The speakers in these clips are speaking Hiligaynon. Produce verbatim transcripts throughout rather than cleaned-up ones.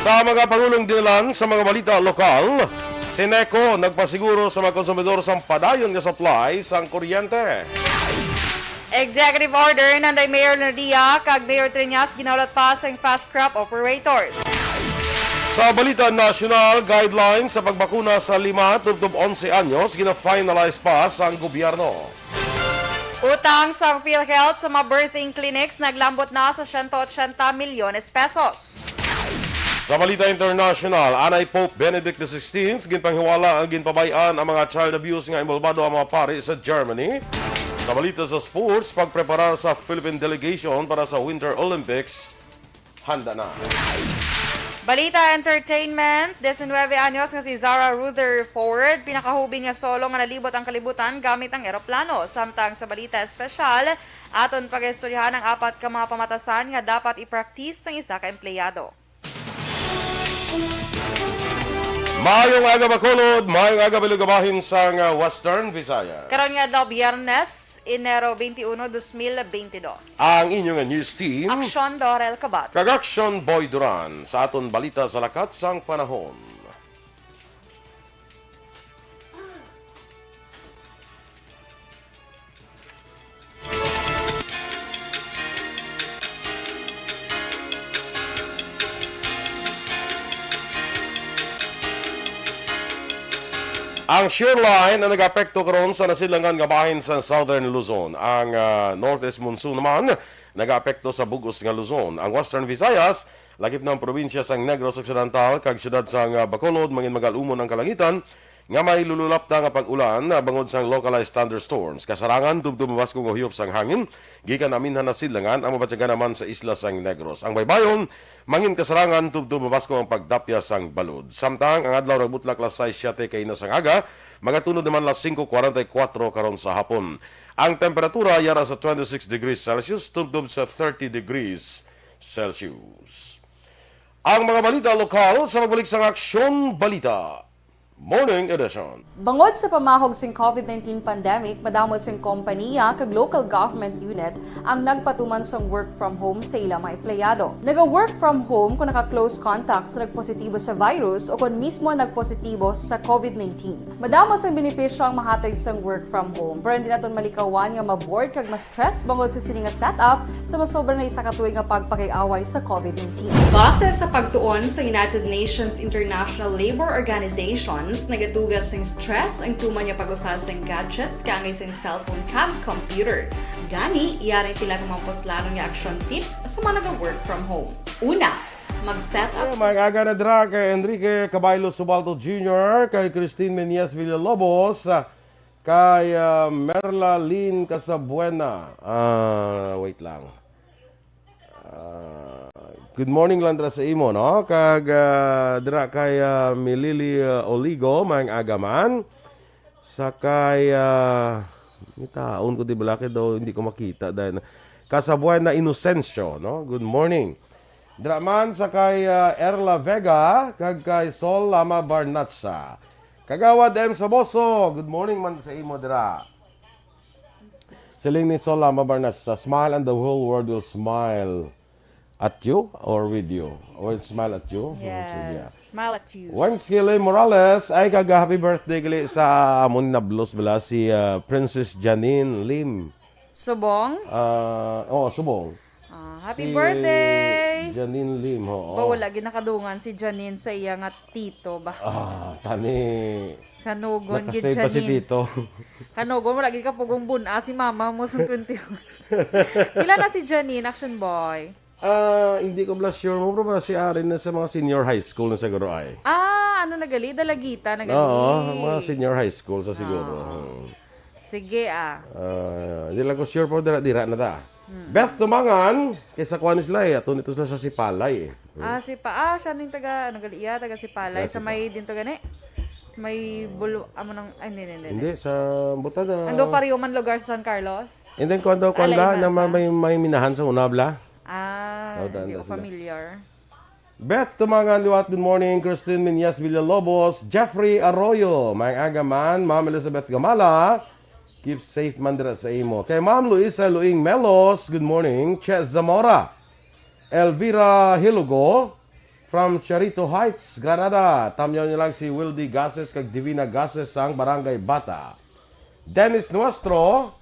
Sa mga pangulong dinalan sa mga balita lokal, Seneco nagpasiguro sa mga konsumidor sang padayon nga supply sang kuryente. Executive Order, Nanday Mayor Lonadia kag Mayor Treñas ginahulat pa sang fast crop operators. Sa balita nasyonal, guidelines sa pagbakuna sa lima tubtob onse anyos gina-finalize pa sang gobyerno. Utang sang PhilHealth sa mga birthing clinics naglambot na sa siyento otsenta milyones pesos. Sa balita international, anay Pope Benedict the sixteenth, ginpanghiwala ang ginpabay-an ang mga child abuse nga involbado ang mga pari sa Germany. Sa balita sa sports, pagpreparar sa Philippine delegation para sa Winter Olympics, handa na. Balita entertainment, diecinuebe anyos nga si Zara Rutherford, pinakahubin nga solo nga nalibot ang kalibutan gamit ang eroplano. Samtang sa balita espesyal, aton pagaistoryahan ang apat ka mga pamatasan nga dapat i-practice sang isa ka empleyado. Maayong aga, Bacolod. Maayong aga, Bilog, bahin sang, ah, Western Visayas. Karon nga adlaw, Biyernes, Enero twenty-one, dos mil twenty-two. Ang inyo nga news team, Aksyon Dorel Kabat kag Aksyon Boy Duran, sa aton balita sa lakat sang panahon. Ang shear line ang nag-apekto karon sa nasidlangan nga bahin sa Southern Luzon. Ang, ah, northeast monsoon naman nag-apekto sa bug-os nga Luzon. Ang Western Visayas, lakip na ang probinsya sang Negros Occidental kag siyudad sang, ah, Bacolod, mangin magal-umon ang kalangitan nga may lululapta nga pag-ulan, ah, bangod sang localized thunderstorms. Kasarangan tubtob mabaskog nga huyop sang hangin gikan aminhan nasidlangan ang mabatyagan naman sa isla sang Negros. Ang baybayon, mangin kasarangan tubtob mabaskog ang pagdapya sang balod. Samtang ang adlaw nagbutlak las sais siete kaina sang aga, magatunod naman las singko kuwarenta y kuwatro karon sa hapon. Ang temperatura yara sa twenty-six degrees Celsius tubtob sa thirty degrees Celsius. Ang mga balita lokal sa pagbalik sang Aksyon Balita Morning Edition. Bangod sa pamahog sing covid nineteen pandemic, madamo sing kompaniya kag local government unit ang nagpatuman sang work from home sa ila mga empleyado. Naga-work from home kon naka-close contact sa nagpositibo sa virus o kon mismo nagpositibo sa covid nineteen. Madamo sang benepisyo ang mahatag sang work from home, pero hindi naton malikawan nga ma-bored kag ma-stress bangod sa sini nga setup sa masobra na isa ka tuig nga pagpakig-away sa covid nineteen. Base sa pagtuon sa United Nations International Labour Organizations, nagatuga sing stress ang tuman nga pag-usa sing gadgets kaangay sing cellphone kag computer. Gani, yari ang pila ka mga puslanon nga action tips sa mga naga-work from home. Una, mag-set up. Ay, mga aga na dira kay Enrique Cabaylo Subaldo Junior, kay Christine Meñez Villalobos, kay, ah, Merla Lynn Casabuena. Ah, wait lang. Ah, good morning lang dira sa imo, no? Kag, ah, dira kay, ah, Milili, ah, Oligo, maayong aga man. Sa kay, ah, may taon ko, di ba, laki daw, hindi ko makita dahil na-, Casabuena Inocencio, no? Good morning. Dira man sa kay, ah, Erla Vega, kag kay Sol Lama Barnacha. Kagawad M Saboso, good morning man sa imo dira. Siling ni Sol Lama Barnacha, "Smile and the whole world will smile at you or with you." Or smile at you. Yes, yeah. Smile at you. Wenskile Morales, ay, kag happy birthday gali sa amon nablos bala si, ah, Princess Janine Lim. Subong? Ah, oh, subong. Ah, happy Si birthday! Janine Lim, oo. Ba, wala ginakadungan si Janine sa iya nga tito ba? Ah, tani. Kanugon gid Nakasave pa si Janine. Tito. Kanugon, wala gid ka pugong bun-a si mama mo sa twenty-one. Pila na si Janine, Action Boy? Ah, hindi ko bala sure mo, pero si Aaron na sa mga senior high school na siguro ay. Ah, ano na gali? Dalagita na gali. Oo, mga senior high school sa siguro. Ah. Hmm. Sige, ah. Ah, di lang ko sure, pero dira, dira na ta. Hmm. Beth Tumangan, kay sa kuan sila eh, ato nito sila sa Sipalay eh. Hmm. Ah, si pa, ah, siya ning taga, ano gali iya, taga Sipalay. Ah, sa Sipa- may din to gani? May bulo, amo nang, ay, hindi, hindi, hindi. Hindi, sa Butada. Ando pareho man lugar sa San Carlos? And then, kuan daw, kuan Alay la, na na sa may, may minahan sa una, bla? Ah, Daw daan hindi na ko sila. Familiar. Beth Tumangan Liwat, good morning. Christine Minyas Villalobos, Jeffrey Arroyo, maayong aga man. Ma'am Elizabeth Gamala, keep safe man dira sa imo. Kay Ma'am Luisa Luing Melos, good morning. Che Zamora, Elvira Hilugo, From Charito Heights, Granada, tamyaw niyo lang si Wildy Gases kag Divina Gases sang Barangay Bata. Dennis Nuestro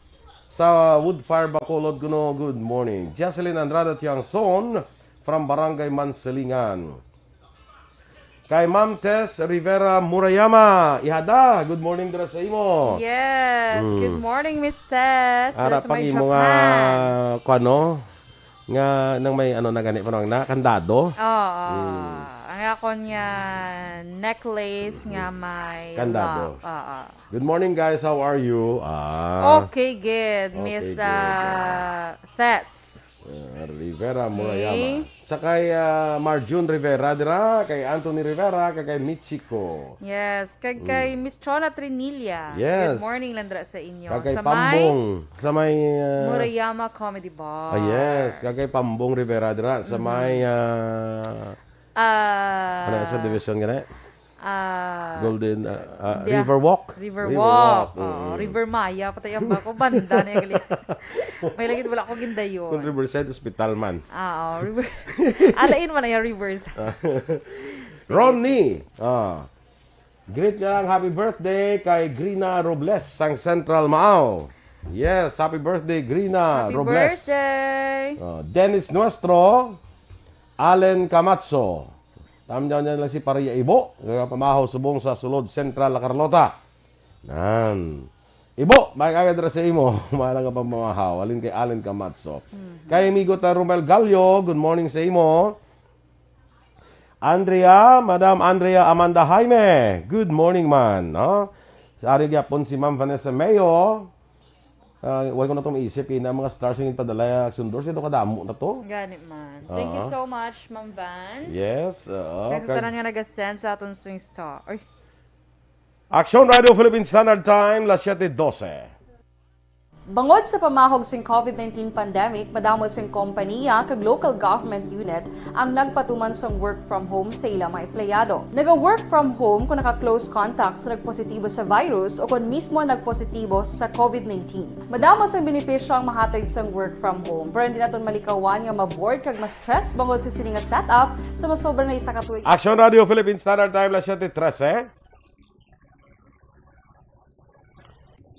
sa Woodfire, Bacolod, kuno, good morning. Jocelyn Andrada Tiangson from Barangay Mansilingan. Kay Ma'am Tess Rivera Murayama, ihada, good morning dira sa imo. Yes, Mm. good morning, Miss Tess. Ara Dira sa pang may imo nga, Japan. kuano, nga nang may ano na gani, parang na, kandado. Oo. Mm. Ang akon nga necklace nga may Kandado. lock. Oo. Good morning, guys. How are you? Ah. Okay, good, Okay, Miss, good, ah, Tess. Ah, Rivera Murayama. Okay. Sa kay, ah, Marjun Rivera dira, kay Anthony Rivera, kag kay Michiko. Yes, kag Mm. kay Miss Chona Trinilla. Yes. Good morning, Landra, sa inyo. Kag kay Sa may Pambong, sa may, ah, Murayama Comedy Bar. Ah, yes, kag kay Pambong Rivera dira, sa Mhm. may, ah, Ah, ano sa division gani? Ah, Golden, ah, ah, Dia-, Riverwalk? Riverwalk. Riverwalk, Oo, mm. River Maya, patay ang bako, banda na yung gali. May lagi wala ko gindayon. Kung Riverside Hospital man. Ah, oh, River-, alain man na yung Rivers. Ah. Sige, Ronnie, sige. ah, greet niya lang, happy birthday kay Grina Robles sang Central Maaw. Yes, happy birthday, Grina Happy Robles. birthday! Ah, Dennis Nuestro, Allen Camacho. Tamyaw niya lang si Paria Ibo, nga pamahaw subong sa Sulod Central, La Carlota. Nan. Ibo, may kagad ra sa imo. Mahal nga pamamahaw. Alin kay Allen Camacho. Mhm. Kay amigo ta Romel Gallo, good morning sa imo. Andrea, Madam Andrea Amanda Jaime, good morning man. No? Ari gyapon si Ma'am Vanessa Mayo. Ah, wala ko na itong isip, kaya na mga stars yung padala, sundor, sino kadamo na to? Gani man. Thank you Ah. so much, Ma'am Van. Yes, oo. Kay sa Kag- tanan nga nag-send sa aton sing star. Ay. Action Radio Philippine Standard Time, las siete doce. Bangod sa pamahog sing covid nineteen pandemic, madamo sing kompanya kag local government unit ang nagpatuman sang work from home sa ila mga empleyado. Naga-work from home kung naka-close contact sa nagpositibo sa virus o kon mismo nagpositibo sa covid nineteen. Madamo sang benepisyo ang mahatag sang work from home, pero hindi naton malikawan nga ma-bored kag ma-stress bangod sa sini nga setup sa masobra na isa ka tuig. Action Radio Philippine Standard Time, las siete trese.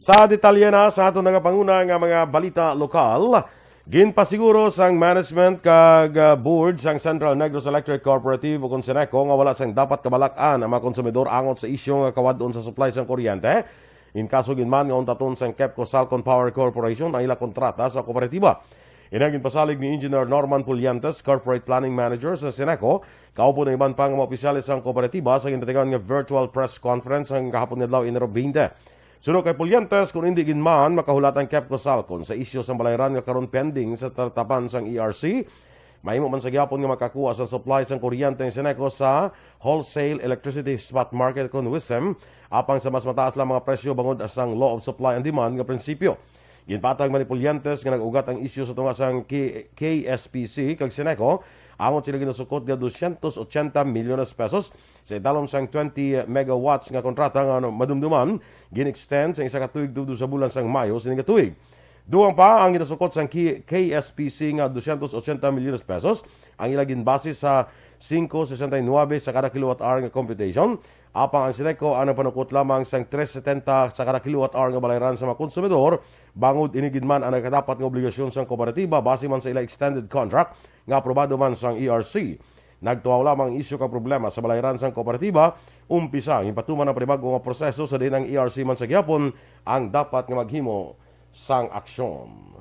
Sa detalye na sa aton nagapanguna nga mga balita lokal, ginpasiguro sang management kag, ah, board sang Central Negros Electric Cooperative o kon CENECO nga wala sang dapat kabalak-an ang mga konsumidor angot sa isyu nga kawad-on sa supply sang kuryente. In kaso gid man nga untaton sang KEPCO Salcon Power Corporation ang ila kontrata sa kooperatiba. Ini ang ginpasalig ni Engineer Norman Pulientes, Corporate Planning Manager sa CENECO, kaupod ang iban pa nga mga opisyales sang kooperatiba sa ginpatingalan nga virtual press conference sang kahapon nga adlaw, Enero twenty. Suno kay Pulientes, kung hindi gid man makahulat ang KEPCO Salcon sa isyu sang balayran nga karon pending sa talatapan sang E R C, mahimo man sa gihapon nga makakuha sa supply sang kuryente ang CENECO sa wholesale electricity spot market kon WESM, apang sa mas mataas lang mga presyo bangod sang law of supply and demand nga prinsipyo. Ginpatag man ni Pulientes nga nag-ugat ang isyu sa tunga sang K-, K S P C kag CENECO, angot sila ginasukot nga dosyentos otsenta milyones pesos sa idalom sang twenty megawatts nga kontrata nga madumduman, gin-extend sa isa ka tuig tubtob sa bulan sang Mayo sini nga tuig. Dugang pa ang ginasukot sang K-, K S P C nga dosyentos otsenta milyones pesos ang ila ginbase sa singko sesenta y nuebe sa kada kilowatt hour nga computation, apang ang CENECO ang nagpanukot lamang sang tres setenta sa kada kilowatt hour nga balayran sa mga konsumidor, bangod ini gid man ang nagkadapat nga obligasyon sang kooperatiba base man sa ila extended contract nga aprobado man sang E R C. Nagtuhaw lamang ang isyu kag problema sa balayran sang kooperatiba, umpisa ang ginpatuman ang panibag-o nga proseso sa diin ang E R C man sa gihapon ang dapat nga maghimo sang aksyon.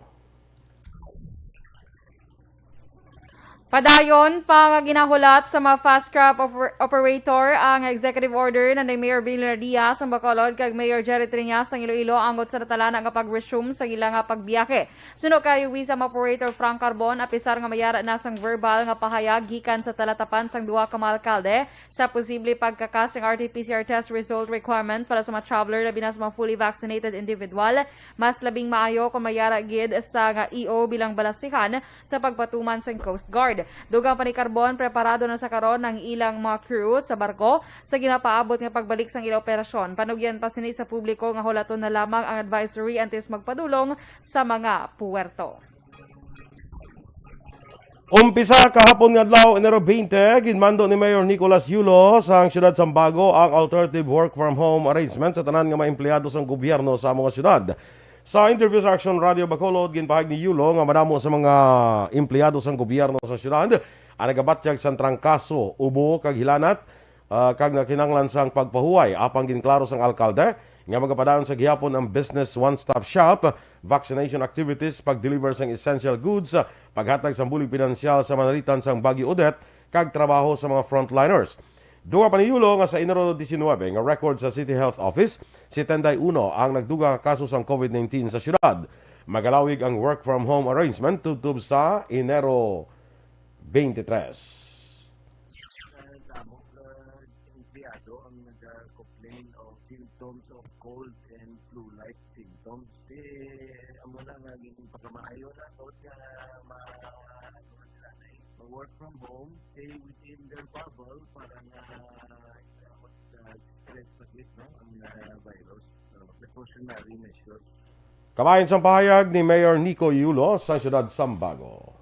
Padayon pa nga ginahulat sa mga fast craft oper-, operator ang executive order na ni Mayor Bill Radias ang Bacolod kag Mayor Jerry Triñas ang Iloilo angot sa natalana nga pag-resume sa ila nga pagbiyahe. Suno kay WESM operator Frank Carbon, apisar nga mayara na sang verbal nga pahayag gikan sa talatapan sang duha ka mga alkalde sa posible pagkakas sang R T P C R test result requirement para sa mga traveler, labi na sa mga fully vaccinated individual, mas labing maayo kung mayara gid sa nga E O bilang balastihan sa pagpatuman sang Coast Guard. Dugang pa ni Carbon, preparado na sa karon ang ilang mga crew sa barko sa ginapaabot nga pagbalik sang ila operasyon. Panugyan pa sini sa publiko nga hulaton na lamang ang advisory antes magpadulong sa mga puwerto. Umpisa kahapon nga adlaw, Enero twenty, ginmando ni Mayor Nicolas Yulo sang siyudad Sambago ang alternative work from home arrangement sa tanan nga mga empleyado sang gobyerno sa mga siyudad. Sa interview sa Action Radio Bacolod, ginpahayag ni Yulo nga madamo sa mga empleyado sang gobyerno sa siyudad ang nagabatyag sang trangkaso, ubo kag hilanat, ah, kag nakinahanglan sang pagpahuway. Apang ginklaro sang alkalde nga magapadayon sa gihapon ang Business One Stop Shop, vaccination activities, pag-deliver sang essential goods, paghatag sang bulig pinansyal sa manalitan sang Bagyo Odette, kag trabaho sa mga frontliners. Dugang pa ni Yulo nga sa Enero diecinuebe nga record sa City Health Office, setenta y uno ang nagdugang nga kaso sang COVID nineteen sa siyudad. Magalawig ang work from home arrangement tubtob sa Enero twenty-three. Damo nga empleyado ang nag-complain of symptoms of cold and flu-like symptoms. Kay amo na nga ginpakamaayo na, no, nga ma-, ano sila na eh, ma-work from home, stay within their bubble para nga, uh, mag-, uh, spread pa gid, no, ang, uh, virus. So, precautionary measures. Kabahin sang pahayag ni Mayor Nico Yulo sa siyudad Sambago.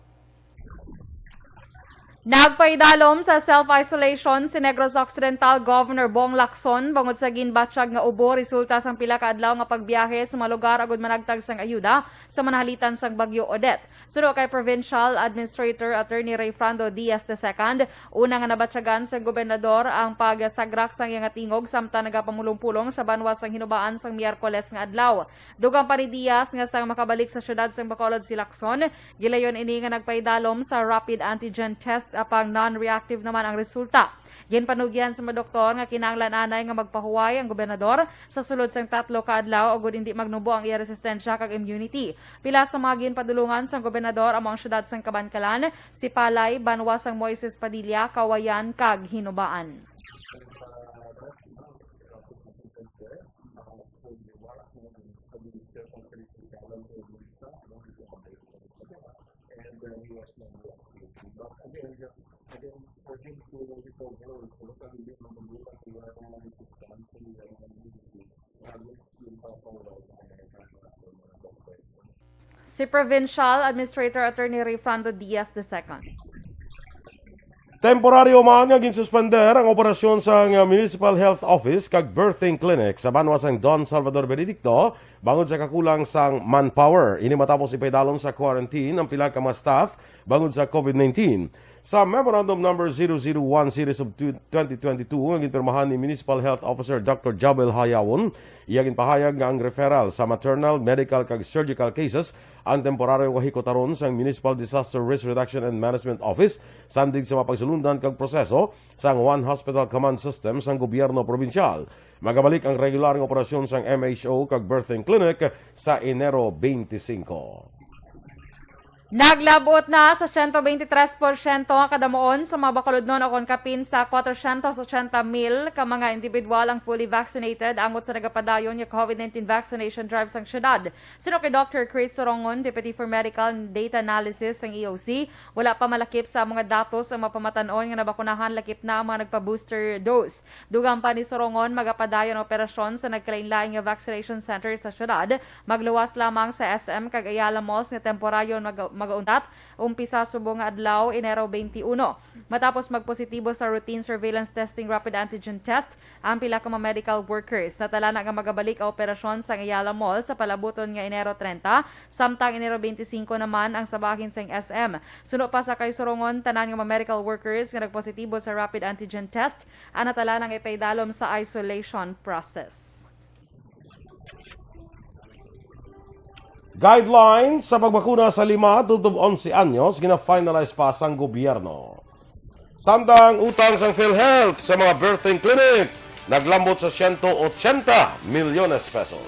Nagpaidalom sa self-isolation si Negros Occidental Governor Bong Lacson bangod sa ginbatyag nga ubo resulta sang pila ka adlaw nga pagbiyahe sa mga lugar agud managtag sang ayuda sa manahalitan sang Bagyo Odette. Suno kay Provincial Administrator Attorney Rayfrando Diaz the second, una nga nabatyagan sang gobernador ang pagsagrak sang iya nga tingog samtang nagapamulong-pulong sa banwa sang Hinubaan sang Miyerkules nga adlaw. Dugang pa ni Diaz nga sang makabalik sa siyudad sang Bacolod si Lacson, gilayon ini nga nagpaidalom sa rapid antigen test apang non-reactive naman ang resulta. Ginpanugyan sa mga doktor nga kinahanglan anay nga magpahuway ang gobernador sa sulod sang tatlo ka adlaw agud indi magnubo ang iya resistensya kag immunity. Pila sa mga ginpadulungan sang gobernador amo ang siyudad sang Kabankalan, Sipalay, banwa sang Moises Padilla, Cauayan, kag Hinubaan. Si Provincial Administrator Attorney Rayfrando Diaz the second. Temporaryo man nga ginsuspender ang operasyon sang Municipal Health Office kag Birthing Clinic sa banwa sang Don Salvador Benedicto bangod sa kakulang sang manpower. Ini matapos ipaidalom sa quarantine ang pila ka mga staff bangod sa COVID nineteen. Sa Memorandum Number zero zero one series of twenty twenty-two nga ginpirmahan ni Municipal Health Officer Doctor Jabel Hayawon, iya ginpahayag nga ang referral sa maternal, medical, kag surgical cases ang temporaryo nga hikutaron sang Municipal Disaster Risk Reduction and Management Office, sandig sa mga pagsulundan kag proseso sang One Hospital Command System sang gobyerno probinsyal. Magabalik ang regular nga operasyon sang M H O kag birthing clinic sa Enero twenty-five. Naglab-ot na sa siyento bente tres porsyento ang kadamuon sa mga bakulodnon ukon kapin sa kwatrosyentos otsenta mil ka mga individual ang fully vaccinated angot sa nagapadayon nga COVID nineteen vaccination drive sang syudad. Suno kay Doctor Chris Sorongon, Deputy for Medical and Data Analysis sang E O C, wala pa malakip sa mga datos ang mapamatan-on nga nabakunahan lakip na ang mga nagpa-booster dose. Dugang pa ni Sorongon, magapadayon ang operasyon sa nagkalainlain nga vaccination center sa syudad. Magluwas lamang sa S M kag Ayala Malls nga temporaryo mag-, magauntat, umpisa subong nga adlaw, Enero twenty-one. Matapos magpositibo sa routine surveillance testing rapid antigen test ang pila ka mga medical workers. Natala na nga magabalik ang operasyon sa Ayala Mall sa palabuton nga Enero treinta, samtang Enero twenty-five naman ang sa bahin sang S M. Suno pa sa kay Sorongon, tanan nga mga medical workers nga nagpositibo sa rapid antigen test ang natala nga ipaidalom sa isolation process. Guidelines sa pagbakuna sa lima tubtob onse anyos gina-finalize pa sang gobyerno. Samtang utang sang PhilHealth sa mga birthing clinic naglambot sa siyento otsenta milyones pesos.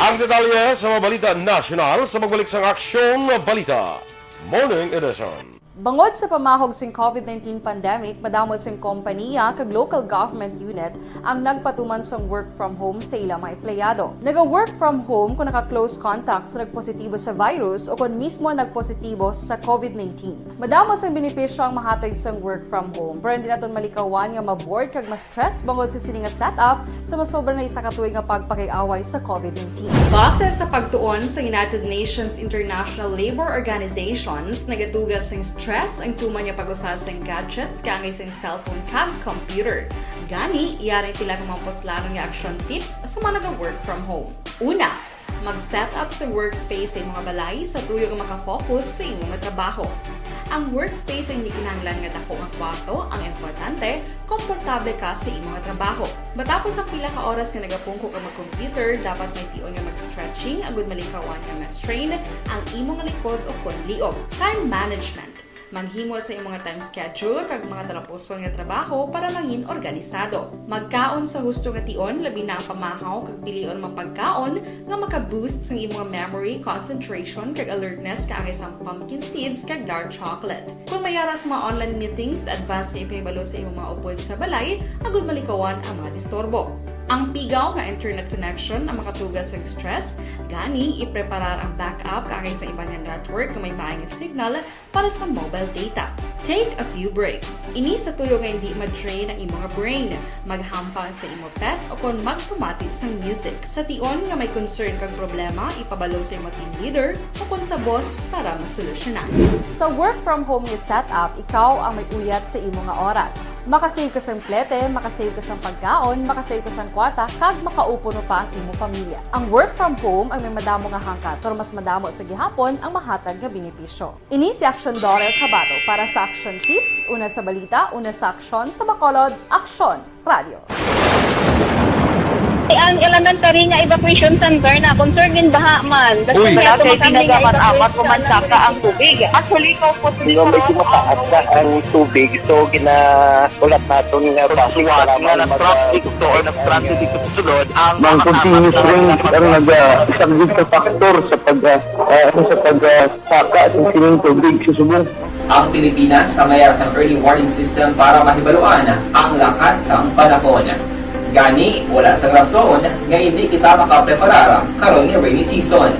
Ang detalye sa mga balita nasyonal sa pagbalik sang Aksyon Balita Morning Edition. Bangod sa pamahog sing COVID nineteen pandemic, madamo sing kompaniya kag local government unit ang nagpatuman sang work from home sa ila mga empleyado. Naga-work from home kung naka-close contact sa nagpositibo sa virus o kon mismo nagpositibo sa COVID nineteen. Madamo sang benepisyo ang mahatag sang work from home, pero hindi naton malikawan nga ma-bored kag ma-stress bangod sa sini nga setup sa masobra na isa ka tuig nga pagpakig-away sa COVID nineteen. Base sa pagtuon sa United Nations International Labour Organizations, nagatugas sing stress ang tuman nga pag-usa sing gadgets kaangay sing cellphone kag computer. Gani, yari ang pila ka mga puslanon nga action tips sa mga naga-work from home. Una, mag-set up sa workspace sa imong balay sa tuyo nga makafocus sa imo nga trabaho. Ang workspace ang hindi kinahanglan nga dako nga kwarto, ang importante, komportable ka sa imo nga trabaho. Matapos ang pila ka oras nga nagapungko ka mag-computer, dapat may tion nga mag-stretching agud malikawan nga ma-strain ang imo nga likod o kon liog. Time management. Maghimo sa imong time schedule kag mga talapuson nga trabaho para mangin organisado. Magkaon sa husto nga tion, labi na ang pamahaw kag pilion mga pagkaon nga maka-boost sang imong memory, concentration, kag alertness kaangay sang pumpkin seeds kag dark chocolate. Kung may ara sa mga online meetings, advance nga ipahibalo sa imong mga upod sa balay agud malikawan ang mga disturbo. Ang pigaw nga internet connection ang makatugas sa stress, gani ipreparar ang backup kaangay sa iban nga network nga may maay nga signal para sa mobile data. Take a few breaks. Ini sa tuyo nga hindi ma-drain ang imo nga brain. Maghampang sa imo pet o kon magpamati sang music. Sa tion nga may concern kag problema, ipabalo sa imo team leader o kon sa boss para masolusyonan. Sa work from home nga setup, ikaw ang may uyat sa imo nga oras. Makasave ka sang plete, makasave ka sang pagkaon, makasave ka sang kwarta, kag makaupuno pa ang imo pamilya. Ang work from home ang may madamo nga hangkat, pero mas madamo sa gihapon ang mahatag nga benepisyo. Ini si Aksyon Dorel Cabato para sa Aksyon Tips, una sa balita, una sa aksyon, sa Bacolod, Aksyon Radio. Ang elementary nga evacuation center na concerned in baha man. Uy, wala kay tinaga man amat ko man saka ang tubig. Actually, ko po. Di ba may tumataas na ang tubig, so ginaulat naton nga basi suwat nga nag-traffic to or nag-transit dito sa sulod ang mga continuous rain ang nag-, ah, isa gid ka factor sa pag, ah, ah, sa pag, ah, saka sa sining tubig sa subong. Ang Pilipinas ang may sang early warning system para mahibaluan ang lakat sang panahon. Gani, wala sang rason nga hindi kita makapreparar karon nga rainy season.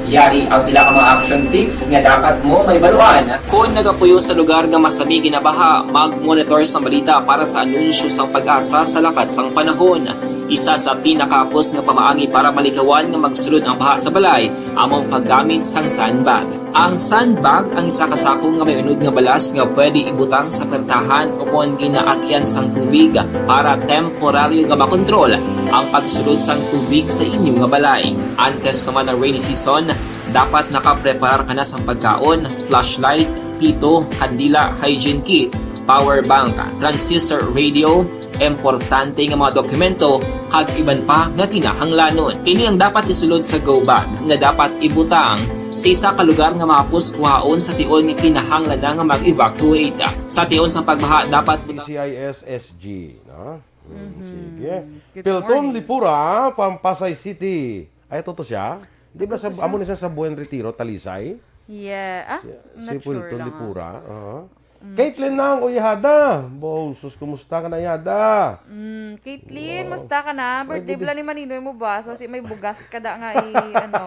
Yari ang pila ka mga action tips nga dapat mo mahibaluan. Kon nagapuyo sa lugar nga masami ginabaha, mag-monitor sang balita para sa anunsyo sang PAGASA sa lakat sang panahon. Isa sa pinakahapos nga pamaagi para malikawan nga magsulod ang baha sa balay amo ang paggamit sang sandbag. Ang sandbag ang isa ka sako nga may unod nga balas nga pwede ibutang sa pertahan o kon ginaagian sang tubig para temporaryo nga makontrol ang pagsulod sang tubig sa inyo nga balay. Antes naman ang rainy season, dapat nakapreparar ka na sang pagkaon, flashlight, pito, kandila, hygiene kit, power bank, transistor radio, importante nga mga dokumento, kag iban pa nga kinahanglanon. Ini ang dapat isulod sa go bag nga dapat ibutang sa isa ka lugar nga mahapos kuhaon sa tion nga kinahanglan na nga mag-evacuate. Sa tion sa pagbaha, dapat C I S S G, no? Mm, mhm. Sige. Good Pilton morning. Lipura, Pampasay City. Ay, ito to siya? Di ba Ito sa, to siya. Amo ni siya sa Buen Retiro, Talisay? Yeah. Ah, si, not si sure Pilton lang, ah. Lipura. Uh-huh. Mm. Caitlin Nang, o Yahada. Bo, sus, kumusta ka na, Yahada? Mm, Caitlin, wow. Musta ka na? Birthday Ay, bala ni Maninoy mo ba? So, si may bugas ka da nga i-, ano,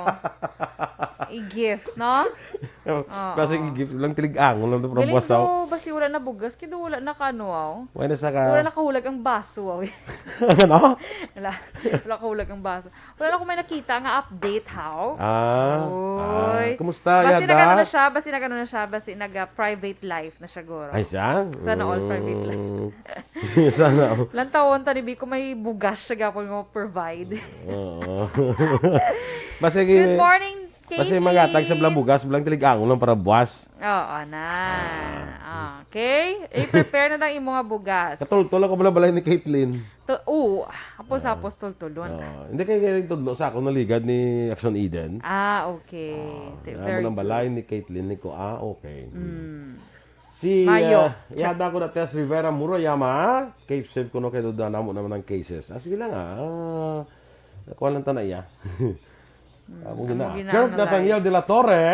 i-gift, no? Oo. Basta i-gift lang, tilig-angon lang to, pero galing buwas, aw. Do, basi wala na bugas, kaya do wala na ka, ano, aw. Wala na sa ka- Wala na kahulag ang baso, aw. Ano? Wala, wala kahulag ang baso. Wala na ko may nakita nga update, haw? Ah, Uy. Ah, kumusta, Basi Yada? Nag-ano na siya, basi nag-ano na siya, basi nag, ah, private life na siya, guro. Ay, siya? Sana all private life. Mm. Sana all. Lantawon ta ni Biko, may bugas siya gapon mo provide. Oo. Basi, Good morning, K P. Basi mangatag sa bala bugas, bala tilig-angon lang para buwas. Oo na. Ah. Okay? I-prepare na lang imo nga bugas. Katultol ako bala balay ni Caitlin. To, oo, hapos-hapos Ah. tultulon. Oo. Hindi kayo galing tudlo sa akong naligad ni Action Eden. Ah, okay. Ah, Te-, namo very ng balay good. Ni Caitlin ni ko. Ah, okay. Mm. Si, Mayo. Ah, Check. Yada ko na Tess Rivera Murayama, Cape Safe ko no kay duda namo naman ang cases. Ah, sige lang ah. Ah, nakuha lang ta na iya. Mm, Amo ang gina. Amo gina Kurt ang Nathaniel live. De la Torre,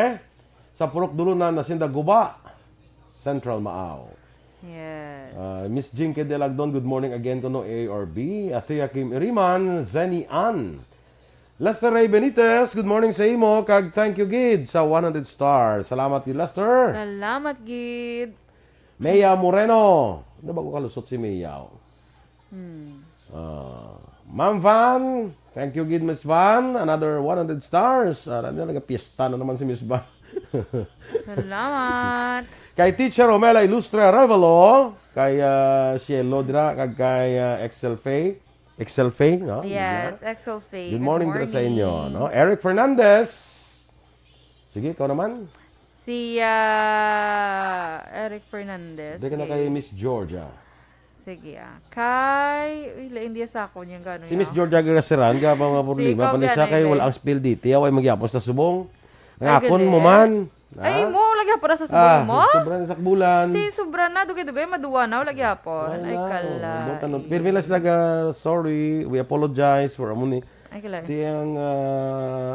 sa Purok Dulunan na sinda guba. Central Maaw. Yes. Ah, Miss Jinky Delagdon, good morning again kuno, A or B. Athea Kim Iriman, Zenny Ann. Lester Ray Benitez, good morning sa imo, kag thank you gid sa one hundred stars. Salamat gid, Lester. Salamat gid. Mia Moreno. Ano ba ko kalusot si Mia? Hmm. Ah, Ma'am Van, thank you gid, Miss Van. Another one hundred stars. Ah, na, nagapiesta na naman si Miss Van. Salamat. Kay Teacher Romela Ilustre Arevalo, kay ah, Cielo dira, kag kay ah, Excel Faye. Excel Faye, no? Yes, Excel Faye. Good morning, dira sa inyo, no? Eric Fernandez. Sige, ikaw naman. Si ah, Eric Fernandez. Dito ka na Sige. Kay Miss Georgia. Sige ah. Kay, uy, lain diya sa akon yung gano'n. Si Miss Georgia Gasiran, ka pa mga problema. ikaw, Pala siya gani, kay be. Wala ang spill dito. Away, magyapos na subong. Ang Ay, akon gali. Mo man. Ay, Ha? Mo, lagi pa na sa Ah, subong mo? Sobra na sa bulan. Ti, sobra na. Dugay-dugay, maduwa na. Lagi hapon. Ay, Wala, kala. oh, buta no. Pirmi lang sila ga, sorry. We apologize for amo ni. Ay, kala. Ti ang, ah,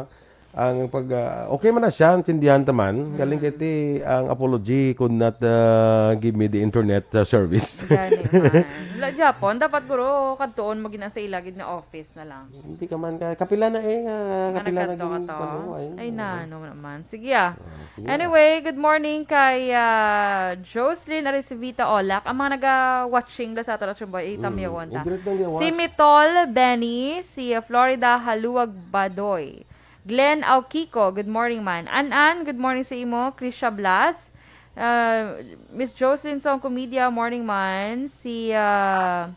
ang pag, ah, okay man na siya, intindihan ta man. Galing kay ti, ang apology could not ah, give me the internet ah, service. Gani man. La Japon, dapat guro kadtuon mo gina sa ilagid nga office na lang. Hindi ka man ka, kapila na eh, nga, Nga kapila na nagkadto ka gin-, to. ano, ay, Ay, ano. Nano naman. Sige ah. Ah, sige. Anyway, good morning kay ah, Jocelyn Arisivita Olak. Ang mga naga-watching da sa ato, Action Boy, itamyawan ta. Mm. I-greet lang yung Si watch. Mitol Benny, si ah, Florida Haluag Badoy, Glenn Aukiko, good morning man. An-an, good morning sa imo. Krisha Blas, ah, Miss Jocelyn Song Comedia, morning man. Si ah,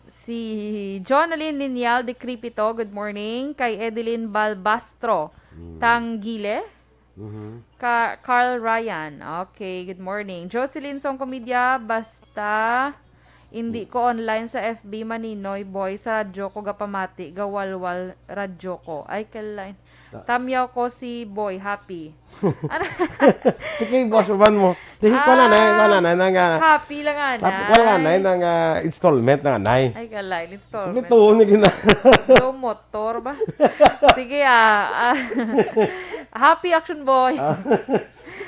si Jonalyn Lineal de Cripito, good morning. Kay Edeline Balbastro, Mm. Tanggile. Mhm. Ka Carl Ryan. Okay, good morning. Jocelyn Song Comedia, basta hindi ko online sa F B, Maninoy Boy, sa radyo ko gapamati, gawalwal radyo ko. Ay, kalain. Tamyaw ko si Boy, happy. Ano? Sige, boss, uban mo. Di, kuha na, nay, kuha na, nay, nang, ah, Happy lang, ana. Happy, kuha na, nay, nang, ah, installment na, nay. Ay, kalain, installment. May tuon na gina. Daw motor ba? Sige, ah. ah. Happy, Action Boy.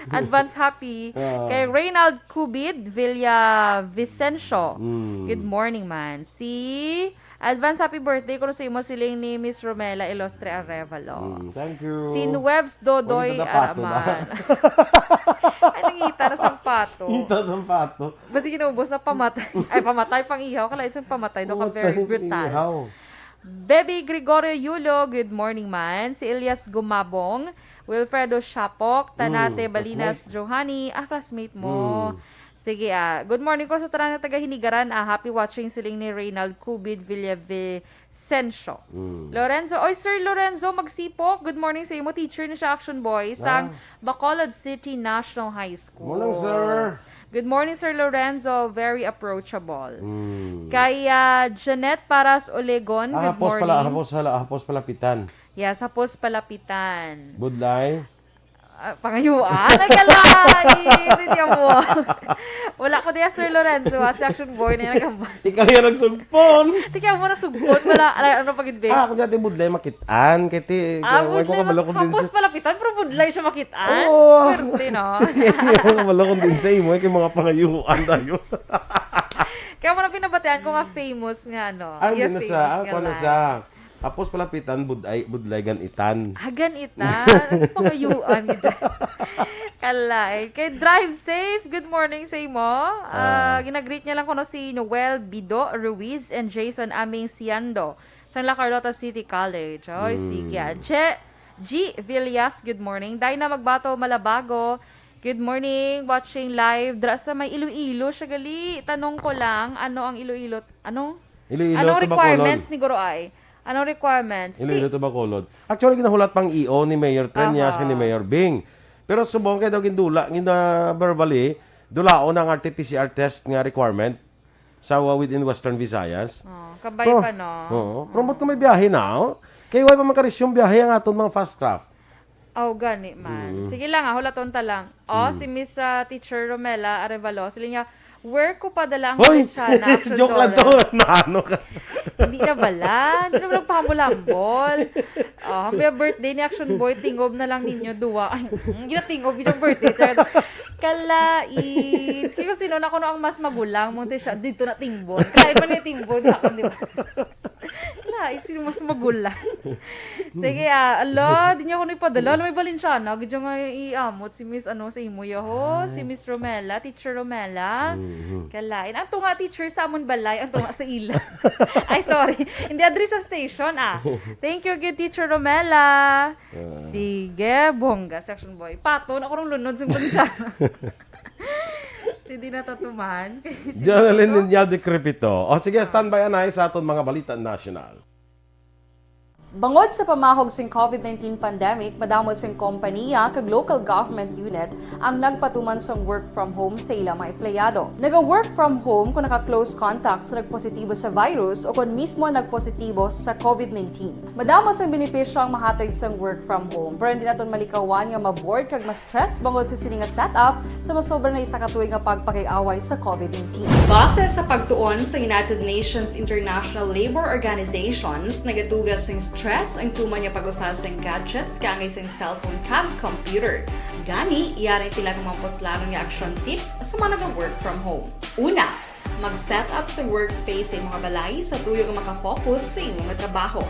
Advance happy. Ah. Kay Reynald Cubid Villavicencio. Mm. Good morning, man. Si Advance happy birthday kuno sa imo, siling ni Miss Romela Ilostre Arevalo. Mm, thank you. Si Nuebs Dodoy Oy, ito na pato na. Araman. Ay, nangita na sang pato. Ito sa pato. Basta ginubos na pamatay. Ay, pamatay, pang ihaw. Kalain sang pamatay. Daw ka very Pamatay, brutal. Ihaw. Baby Gregorio Yulo, good morning man. Si Elias Gumabong, Wilfredo Shapok, Tanate Mm, Balinas, classmate. Johani, ah, classmate mo. Mm. Sige, ah. Good morning ko sa tanan nga taga Hinigaran, ah. Happy watching, siling ni Reynald Cubid Villavicencio. Mm. Lorenzo, oy, Sir Lorenzo Magsipok, good morning sa imo. Teacher ni siya, Action Boy, sang Ah. Bacolod City National High School. Morning, sir. Good morning, Sir Lorenzo. Very approachable. Mm. Kay ah, Jeanette Paras Olegon, Ah, good hapos morning. Pala, hapos, hala, hapos palapitan. Yes, hapos palapitan. Budlay. Ah, pangayuan? Ay, kalait! Hindi mo. Wala ko diya, Sir Lorenzo, ah, si Action Boy na yung nagambal. Ikaw yung nagsugpon. Tika mo nagsugpon, wala. Ala, ano pa gid, be? Ah, kung dati budlay, makit-an. Kay ti, Ah, wala ko budlay, kabalo kung din hapos sa... palapitan, pero budlay siya makitaan. Oo. Swerte, no? Kabalo kung din sa imo, kay mga pangayuan tayo. Kaya mo na pinabatian ko nga famous nga, ano. Ay, Iya, hindi na famous sa, nga ako na line. Sa, hapos palapitan, budlay, budlay ganitan. Hagan ita. Ano pangayuan? Kalain. Kay Drive Safe, good morning sa imo. Ah, Ah. Ginagreet niya lang kuno si Noel Bido Ruiz and Jason Aming Siando sa La Carlota City College. Oy, Mm. sige. Ah. Je, G Villas, good morning. Dina Magbato Malabago, good morning. Watching live. Dra sa may Iloilo siya gali. Tanong ko lang, ano ang Iloilo? Anong, Iloilo anong to requirements Bacolod. Ni Guro ay? Anong requirements? Iloilo to Bacolod. Actually, ginahulat pang E O ni Mayor Treñas Aha. Kay ni Mayor Bing. Pero subong kay daw gindula, gina verbally, dulaon ang R T P C R test nga requirement sa uh, within Western Visayas. Oh, kabay Oh, pa, no? Oo. Promote ko may biyahe na, oh. Kay wala pa man ka-resume biyahe ang aton mga fast craft. Oh, gani man. Mm. Sige lang, ah, hulaton ta lang. Oh, si Miss ah, Teacher Romela Arevalo, sila niya, where ko padala ang Hoy! Valenciana Action Joke lang to. Dollar? Naano ka? Hindi na bala. Hindi na bala pahambol-hambol. Oh, ang birthday ni Action Boy, tingob na lang ninyo, duwa. Ay, hindi na tingob, yung birthday. Kalait. Kaya kung sino na kuno ang mas magulang, mong siya, dito na timbon. Kalait man yung timbon sa akon, di ba? Kalait, sino mas magulang? Sige, ah, ala, di niya ako nagpadala. Alam mo, Valenciana, gid nga iamot si Miss, ano, sa imo, yaho, si Miss Romela, Teacher Romela. Mhm. Kalait. Ang tunga teacher sa amon balay, ang tunga sa ila. Ay, sorry. Hindi, adri sa station, ah. Thank you, good Teacher Romela. Ah. Sige, bongga, section boy. Pato na ko rong lunod sa Valenciana. Hindi na tatuman. Jonalyn Niña de Crepito. O sige, standby anay sa aton mga balita nasyonal. Bangod sa pamahog sing covid nineteen pandemic, madamo sing kompanya kag local government unit ang nagpatuman sang work from home sa ilang mga empleyado. Naga-work from home kung naka-close contact sa nagpositibo sa virus o kon mismo nagpositibo sa covid nineteen. Madamo sang benepisyo ang mahatag sang work from home, pero hindi naton malikawan nga ma-bored kag ma-stress bangod sa sini nga setup sa masobra na isa ka tuig nga pagpakig-away sa covid nineteen. Base sa pagtuon sa United Nations International Labour Organizations, nagatuga sing stress ang tuman nga pag-usa sing gadgets kaangay sing cellphone kag computer. Gani, yari pila ka mga puslanon nga action tips sa mga naga-work from home. Una, mag-set up sa workspace sa imong balay sa tuyo nga makafocus sa imo nga trabaho.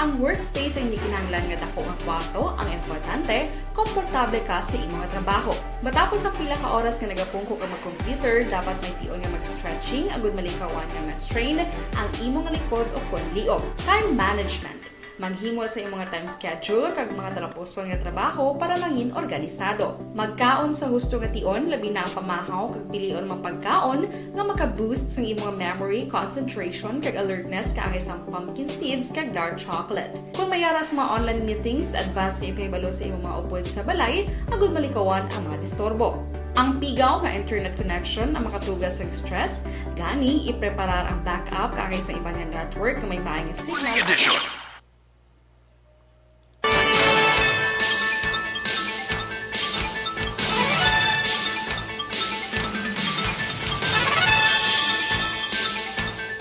Ang workspace ay hindi kinahanglan nga dako nga kwarto, ang importante, komportable ka sa imo nga trabaho. Matapos ang pila ka oras nga nagapungko ka mag-computer, dapat may tion nga mag-stretching agud malikawan nga ma-strain ang imo nga likod o kon liog. Time management. Maghimo sa imong time schedule kag mga talapuson nga trabaho para mangin organisado. Magkaon sa husto nga tion, labi na ang pamahaw kag pilion mga pagkaon nga maka-boost sang imong memory, concentration, kag alertness kaangay sang pumpkin seeds kag dark chocolate. Kung may ara sa mga online meetings, advance nga ipahibalo sa imong mga upod sa balay agud malikawan ang mga disturbo. Ang pigaw nga internet connection ang makatuga sang stress, gani ipreparar ang backup kaangay sa iban nga network nga may maay nga signal.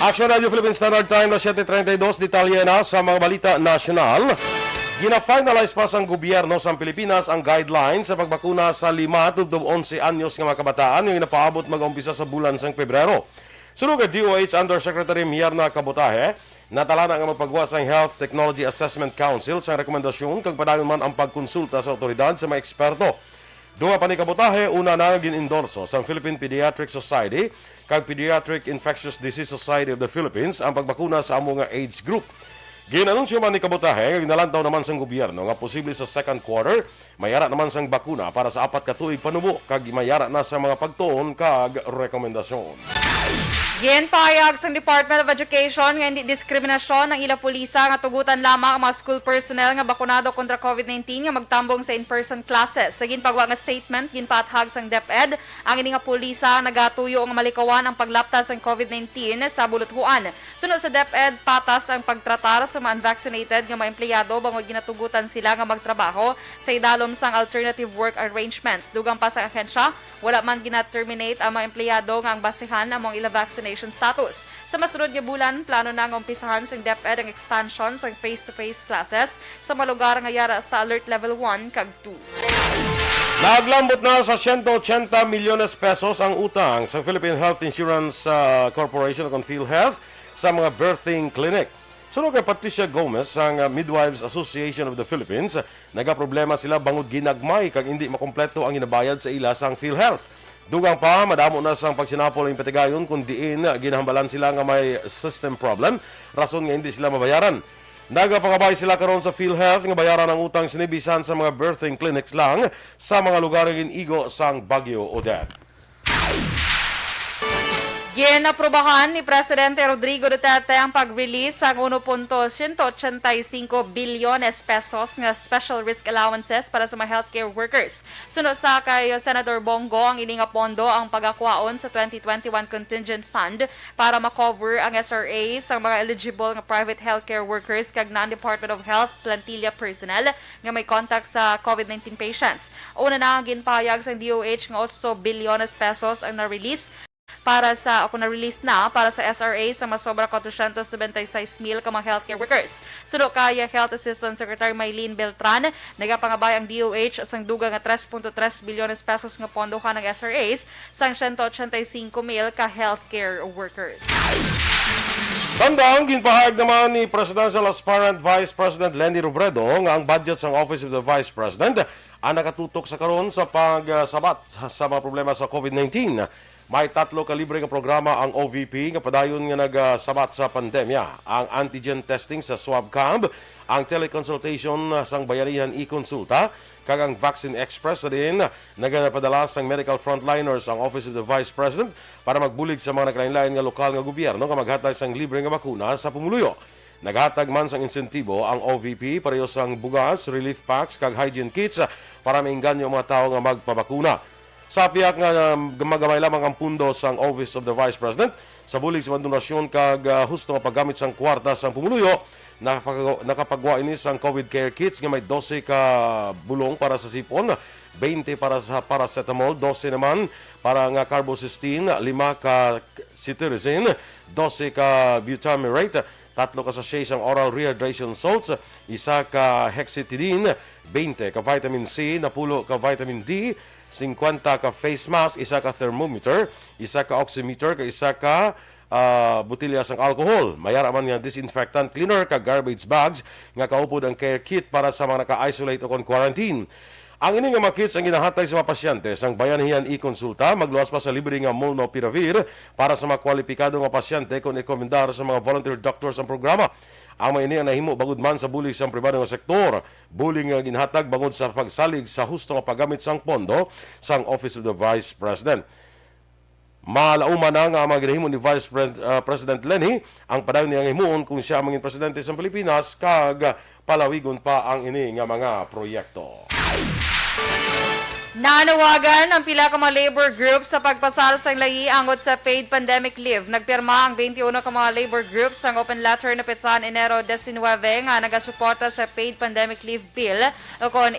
Action Radio Philippine Standard Time na siyete treinta y dos, detalye na sa mga balita nasyonal. Gina-finalize pa sang gobyerno sang Pilipinas ang guidelines sa pagbakuna sa lima tubtob onse anyos nga mga kabataan nga ginapaabot mag-umpisa sa bulan sang Pebrero. Suno kay D O H Undersecretary Myrna Cabotaje, natala na nga magpagawa sang Health Technology Assessment Council sang rekomendasyon kag padayon man ang pagkonsulta sa awtoridad sa mga eksperto. Dugang pa ni Cabotaje, una na gin-endorso sang Philippine Pediatric Society kag Pediatric Infectious Disease Society of the Philippines ang pagbakuna sa amo nga age group. Gin-anunsyo man ni Cabotaje nga ginalantaw naman sang gobyerno nga posible sa second quarter, may ara naman sang bakuna para sa apat ka tuig panubo kag may ara na sa mga pagtuon kag rekomendasyon. Ginpahayag sang Department of Education nga hindi diskriminasyon ang ila pulisa nga tugutan lamang ang mga school personnel nga bakunado kontra covid nineteen nga magtambong sa in-person classes. Sa ginpagwa nga statement, ginpaathag sang DepEd ang ini nga pulisa nagatuyo nga malikawan ang paglapta sang covid nineteen sa buluthuan. Suno sa DepEd, patas ang pagtratar sa mga unvaccinated nga mga empleyado bangod ginatugutan sila nga magtrabaho sa idalom sang alternative work arrangements. Dugang pa sa ahensya, wala man gina-terminate ang mga empleyado nga ang basehan amo ang ila vaccination status. Sa masunod nga bulan, plano na nga umpisahan sang DepEd ang expansion sang face-to-face classes sa mga lugar nga yara sa Alert Level one kag two. Naglambot na sa siyento ochenta milyones pesos ang utang sa Philippine Health Insurance, ah, Corporation o kon PhilHealth sa mga birthing clinic. Suno kay Patricia Gomez sang, ah, Midwives Association of the Philippines, nagaproblema sila bangod ginagmay kag indi makompleto ang ginabayad sa ila sang PhilHealth. Dugang pa, madamo na sang pagsinapol ang patigayon kon diin ginahambalan sila nga may system problem, rason nga hindi sila mabayaran. Nagapangabay sila karon sa PhilHealth nga bayaran ang utang sini bisan sa mga birthing clinics lang sa mga lugar nga gin-igo sang Bagyo Odette. Ginaprobahan ni Presidente Rodrigo Duterte ang pag-release sang uno punto siyento ochenta y cinco bilyones pesos nga special risk allowances para sa mga healthcare workers. Suno sa kay Senador Bong Go, ang ini nga pondo ang pagakwaon sa twenty twenty-one contingent fund para ma-cover ang S R A sa mga eligible nga private healthcare workers kag non-Department of Health plantilla personnel nga may contact sa covid nineteen patients. Una na ang ginpahayag sang D O H nga otso bilyones pesos ang na-release para sa, o kung na-release na, para sa S R A sa masobra kwatrocientos noventa y seis mil ka mga healthcare workers. Suno kay Health Assistant Secretary Mylene Beltran, nagapangabay ang D O H sang dugang nga tres punto tres bilyones pesos nga pondo han ang S R As sang siyento ochenta y singko mil ka healthcare workers. Samtang ginpahayag naman ni Presidential Aspirant Vice President Leni Robredo nga ang budget sang Office of the Vice President ang nakatutok sa karon sa pagsabat sa mga problema sa COVID nineteen. May tatlo ka libre nga programa ang O V P nga padayon nga nagasabat sa pandemya: ang antigen testing sa swab cab, ang teleconsultation sang Bayanihan e-Consulta, kag ang Vaccine Express, sa diin nagapadala sang medical frontliners ang Office of the Vice President para magbulig sa mga nagkalainlain nga lokal nga gobyerno nga maghatag sang libre nga bakuna sa pumuluyo. Naghatag man sang insentibo ang O V P pareho sang bugas, relief packs, kag hygiene kits para maengganyo ang mga tawo nga magpabakuna. Sa pihak nga, um, magamay lamang ang pundo sang Office of the Vice President sa bulig sa mga donasyon kag, ah, husto nga paggamit sang kwarta sang pumuluyo, nakapag-, nakapagwa ini sang COVID care kits nga may dose ka bulong para sa sipon, twenty para sa paracetamol, dose naman para nga carbocysteine, lima ka cetirizine, dose ka butamirate, tatlo ka sachet sang oral rehydration salts, isa ka hexitidine, twenty ka vitamin C, napulo ka vitamin D, singkwenta ka face mask, isa ka thermometer, isa ka oximeter, kag isa ka, ah, botelya sang alcohol. May ara man nga disinfectant cleaner kag garbage bags nga kaupod ang care kit para sa mga naka-isolate o kon quarantine. Ang ini nga mga kits ang ginahatag sa mga pasyente sang Bayanihan e-Consulta, magluwas pa sa libre nga molnupiravir para sa mga kwalipikado nga pasyente kon irekomendar sa mga volunteer doctors ang programa. Ang mga ini ang nahimo bangod man sa bulig sang pribado nga sektor, bulig nga ginhatag bangod sa pagsalig sa husto nga paggamit sang pondo sang Office of the Vice President. Malauman na nga ang mga ginahimo ni Vice Pres-, ah, President Leni ang padayon niya nga himuon kung siya ang mangin presidente sa Pilipinas, kag palawigon pa ang ini nga mga proyekto. Nanawagan ang pila ka mga labor groups sa pagpasar sang layi angot sa paid pandemic leave. Nagpirma ang twenty-uno ka mga labor groups sang open letter na petsahan Enero diecinuebe nga nagasuporta sa paid pandemic leave bill, o kon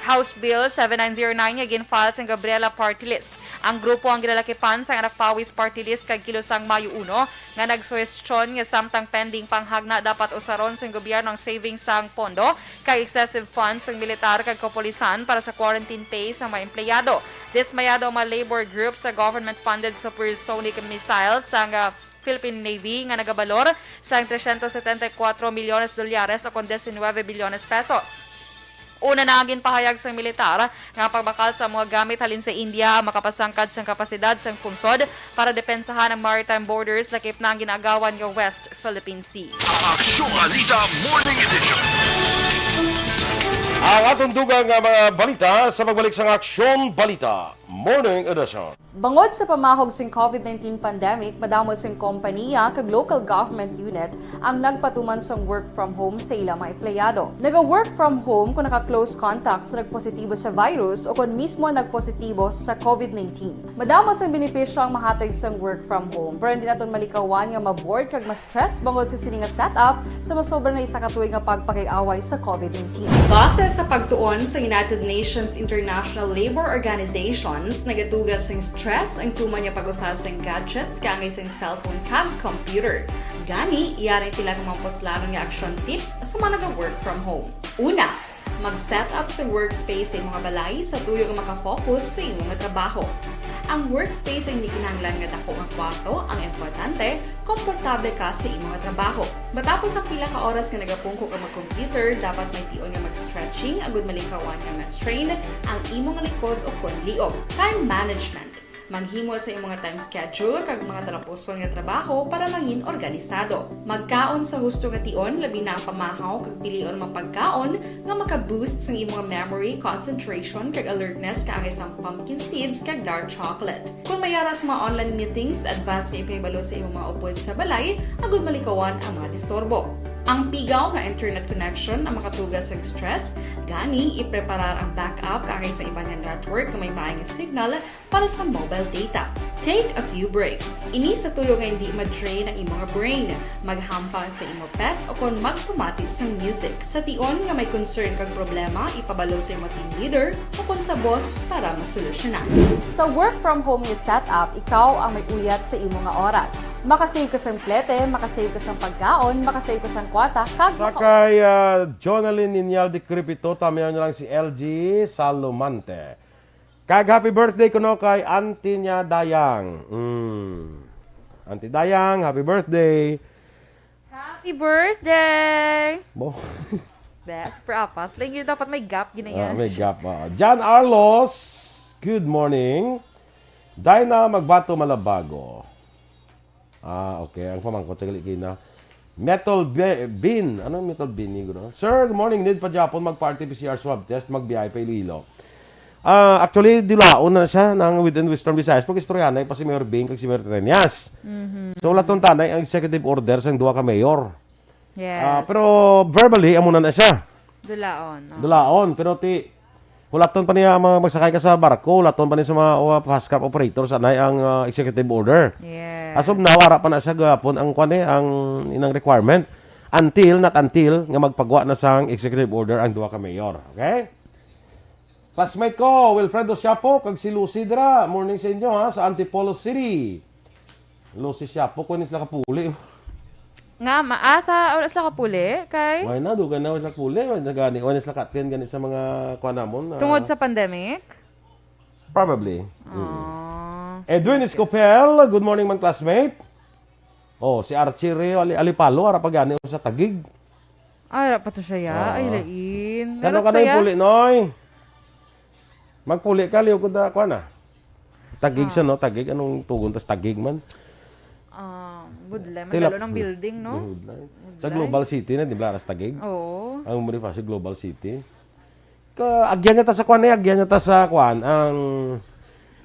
House Bill seven nine zero nine nga gin-file sang Gabriela Party List. Ang grupo ang ginalakipan sang Anak Pawis Party List kag Kilusang Mayo uno nga nagsuhestyon nga samtang pending pa ang hagna, dapat usaron sang gobyerno ang savings sang pondo kag excessive funds sang militar kag kapulisan para sa quarantine pay sang mga empleyado. Dismayado ang mga labor group sa government-funded supersonic missile sang, ah, Philippine Navy nga nagabalor sang trescientos setenta y cuatro milyones dolyares o kon diecinuebe bilyones pesos. Una na ang ginpahayag sang militar nga ang pagbakal sa mga gamit halin sa India ang makapasangkad sang kapasidad sang pungsod para depensahan ang maritime borders, lakip na ang ginaagawan nga West Philippine Sea. Aksyon Balita Morning Edition. Ang atong dugang nga mga balita sa pagbalik sang Aksyon Balita Morning Edition. Bangod sa pamahog sing COVID nineteen pandemic, madamo sing kompaniya kag local government unit ang nagpatuman sang work from home sa ila mga empleyado. Naga-work from home kon naka-close contact sa nagpositibo sa virus o kon mismo nagpositibo sa COVID nineteen. Madamo sang benepisyo ang mahatag sang work from home, pero hindi naton malikawan nga ma-bored kag ma-stress bangod sa sini nga setup sa masobra na isa ka tuig nga pagpakig-away sa COVID nineteen. Base sa pagtuon sa United Nations International Labor Organizations, nagatuga sing stress ang tuman nga pag-usa sing gadgets kaangay sing cellphone kag computer. Gani, yari sila nga mga puslanon nga action tips sa mga naga-work from home. Una, mag-set up sa workspace sa imong balay sa tuyo nga makafocus sa imong trabaho. Ang workspace ay hindi kinahanglan nga dako nga kwarto, ang importante, komportable ka sa imong trabaho. Matapos ang pila ka oras nga nagapungko ka mag-computer, dapat may tion nga mag-stretching agud malikawan nga ma-strain ang imong likod o kon liog. Time management. Maghimo sa imong time schedule kag mga talapuson nga trabaho para mangin organisado. Magkaon sa husto nga tion, labi na ang pamahaw kag pilion mga pagkaon nga maka-boost sang imong memory, concentration, kag alertness kaangay sang pumpkin seeds kag dark chocolate. Kon may ara sa mga online meetings, advance nga ipahibalo sa imong mga upod sa balay agud malikawan ang mga disturbo. Ang pigaw nga internet connection ang makatuga sa stress, gani ipreparar ang backup kaagay sa iban nga network nga may maay nga signal para sa mobile data. Take a few breaks. Ini sa tuyo nga hindi ma-drain ang imo nga brain, maghampang sa imo pet o kon magpamati sang music. Sa tion nga may concern kag problema, ipabalo sa imo team leader o kon sa boss para masolusyonan. Sa work from home nga setup, ikaw ang may uyat sa imo nga oras. Makasave ka sang plete, makasave ka sang pagkaon, makasave ka sang kwarta, kag Sa maka- kay ah, Jonalyn Ninyal de Crepito, tamiyaw na lang si L G Salomante. Kag happy birthday kuno kay auntie niya Dayang. Mm. Auntie Dayang, happy birthday. Happy birthday! Bo. That's propas. Like, yun dapat may gap, Ah, ginayan. may gap. Ah. John Arlos, good morning. Dina Magbato Malabago. Ah, okay. Ang pamangkot, sa gali kina. Metal Be- Bean. Ano yung Metal Bean, negro? Sir, good morning. Need pa Japon mag-R T P C R swab test, magbiyahe pa Iloilo. Ah, actually, dulaon na siya ng within Western Visayas. Pag istoryahanay pa si Mayor Bing kag si Mayor Treñas. Mhm. So, laton tanay ang executive order sa duha ka mayor. Yes. Ah, pero verbally, amo na na siya. Dulaon, oh. Dulaon, pero ti, hulaton pa niya ang mga magsakay ka sa barko, hulaton pa niya sa mga, uh, fast craft operators, anay ang, uh, executive order. Yes. As of now, ara pa na siya gapon ang, kwan eh, ang inang requirement until, not until, nga magpagwa na sang executive order ang duha ka mayor. Okay? Classmate ko, Wilfredo Siapo, kag si Lucy dira. Morning sa inyo, ha, sa Antipolo City. Lucy Siapo, kung sila kapuli. Nga, maasa, wala sila kapuli, kay? Why na, dugay na wala sila kapuli. Wala na gani, wala sila katin gani sa mga, kuha namon, ah. Tungod sa pandemic? Probably. Mm. Ah, Edwin sige. Escopel, good morning, man classmate. Oh, si Archie Rio Ali-, Alipalo, ara pa gani sa Taguig. Ay, ara pa to siya, ya. Ay, Oo. Lain. Kano Meron ka na siya? Yung puli, Noy? Magpuli ka, liw ko da, kuha na. Tagig Ah. siya, no? Tagig, anong tugon, tas tagig man? Ah, budlay. Tilap- Magalo ng building, no? Budlay. Sa Budlay. Global City na, di ba, aras tagig? Oo. Ang Bonifacio Global City. Ka, agyan niya ta sa kuan, eh, agyan niya ta sa kuan, ang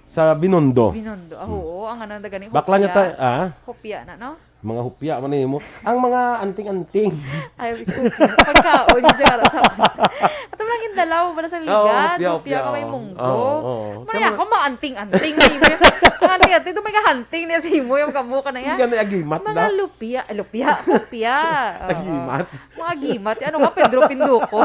sa Binondo. Binondo. Ah, Hmm. oo, ang ano na gani, Bakla niya hopya. Ta, ah? Hopya na, no? Mga hopya man nimo. Ang mga anting-anting. Ay, hopya. Pagkaon, dyan, sa ato lang yung dalaw, wala sa Oo, ligan, hopya, hopya hopya, ka may oo. Munggo. Oo, oo. Muna Tama. Ako, mga anting-anting, nimo. Mga anting-anting, ito may kahunting niya sa imo, yung kabuka na yan. Hindi ka na agimat Mga na. Lupya, lupya, hopya. Oo. Agimat. Mga agimat. Ano ka, Pedro Pinduko?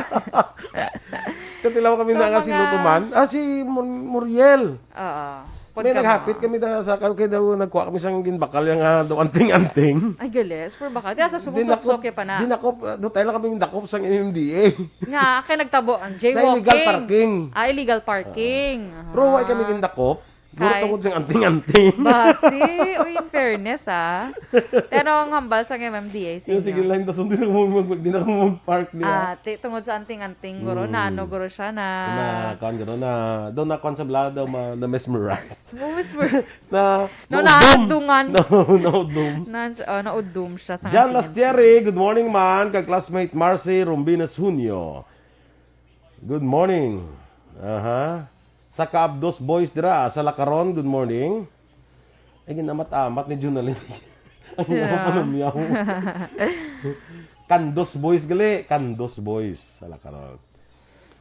Katilaw kami So, na nga si mga Lutuman. Ah, si Mur-, Muriel. Oo. May Pagka naghapit mo. Kami na sa kan-, kay daw nagkuha kami sang ginbakal yang, ah, daw anting-anting. Ay, gali. Super bakal. Kaya sa Di nako, sumusok-sok ya pa na. Di nako, ah, doon tayo lang kami dakop sang M M D A. Nga, kay nagtabo ang Na illegal jaywalking. Parking. Ah, illegal parking. Oo. Aha. Pero why kami gindakop? Guro Kay tungod sang anting-anting. Basi, uy, in fairness, ah. Pero ang hambal sa M M D A sa Yung sige inyo. Lang, tas hindi na ako mag-, hindi na ako mag-park, di ba? Ah, ti-, tungod sa anting-anting, guro, Mm. na ano, guro siya na Na, kuwan, guro, na, daw na, kuwan sa bla, daw ma-, na mesmerize. Mo mesmerize. Na, No, naudum. Naadungan. No, naudum. Na, oh, naudum siya sa John anting-anting. Lastieri, good morning, man. Kag classmate Marcy Rombinas Junio. Good morning. Aha. Sa Kaabdos Boys dira, sa Lacaron, good morning. Ay, ginamat-amat ni Junalyn. Ang Yeah. Mga panumyaw. Kandos Boys gali, Kandos Boys sa Lacaron.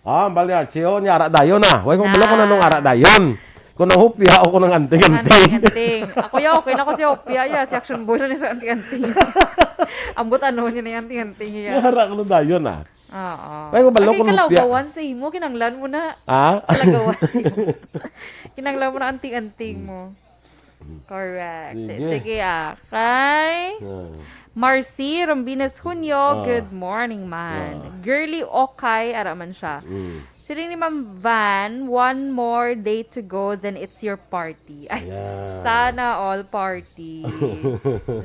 Ah, bali, Archie, oh, niya ara dayon na. Way ko Na. Balo ko na nung ara dayon. Kung nang hupya o kung nang anting-anting. Anting-anting. Ako, ya, okay na ko si hupya, ya. Si Action Boy na ni sa anting-anting. Ambot ano niya na yung anting-anting, ya. Niya ara ko na dayon, ah. Oo. Kaya ko balo Ay, kung kalawgawan hupya. Sa imo, kinanglan mo na. Ah? Kalawgawan sa imo. Kinanglan mo na anting-anting mo. Correct. Sige. Sige, ah. Kay Ah. Marcy Rombinas Junio, Ah. Good morning, man. Ah. Girly Okay, ara man siya. Mm. Siling ni Ma'am Van, "One more day to go, then it's your party." Ay, Yan. Sana all party.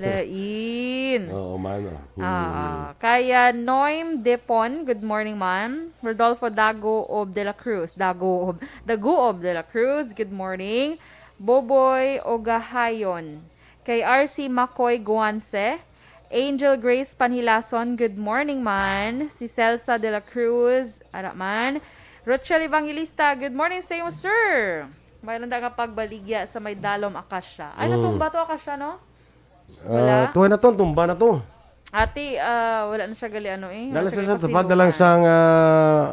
Lain. Oo, man, ah. Ah, Mm. ah. Kaya Noim Depon, good morning, ma'am. Rodolfo Dago of De La Cruz. Dago of, Dago of De La Cruz, good morning. Boboy Ogahayon. Kay R C Makoy Guanse. Angel Grace Panhilason, good morning, man. Si Celsa De La Cruz, ara man. Rochelle Evangelista, good morning sa iyo, sir. Mayroon da nga pagbaligya sa may Dalom Acacia. Ay, Mm. Natumba to Acacia, no? Ah, Wala? Tuwa na to, tumba na to. Ati, ah, wala na siya gali ano eh. Wala Dala siya sa gali Santo Paz, pasiluman. Dala sang, ah,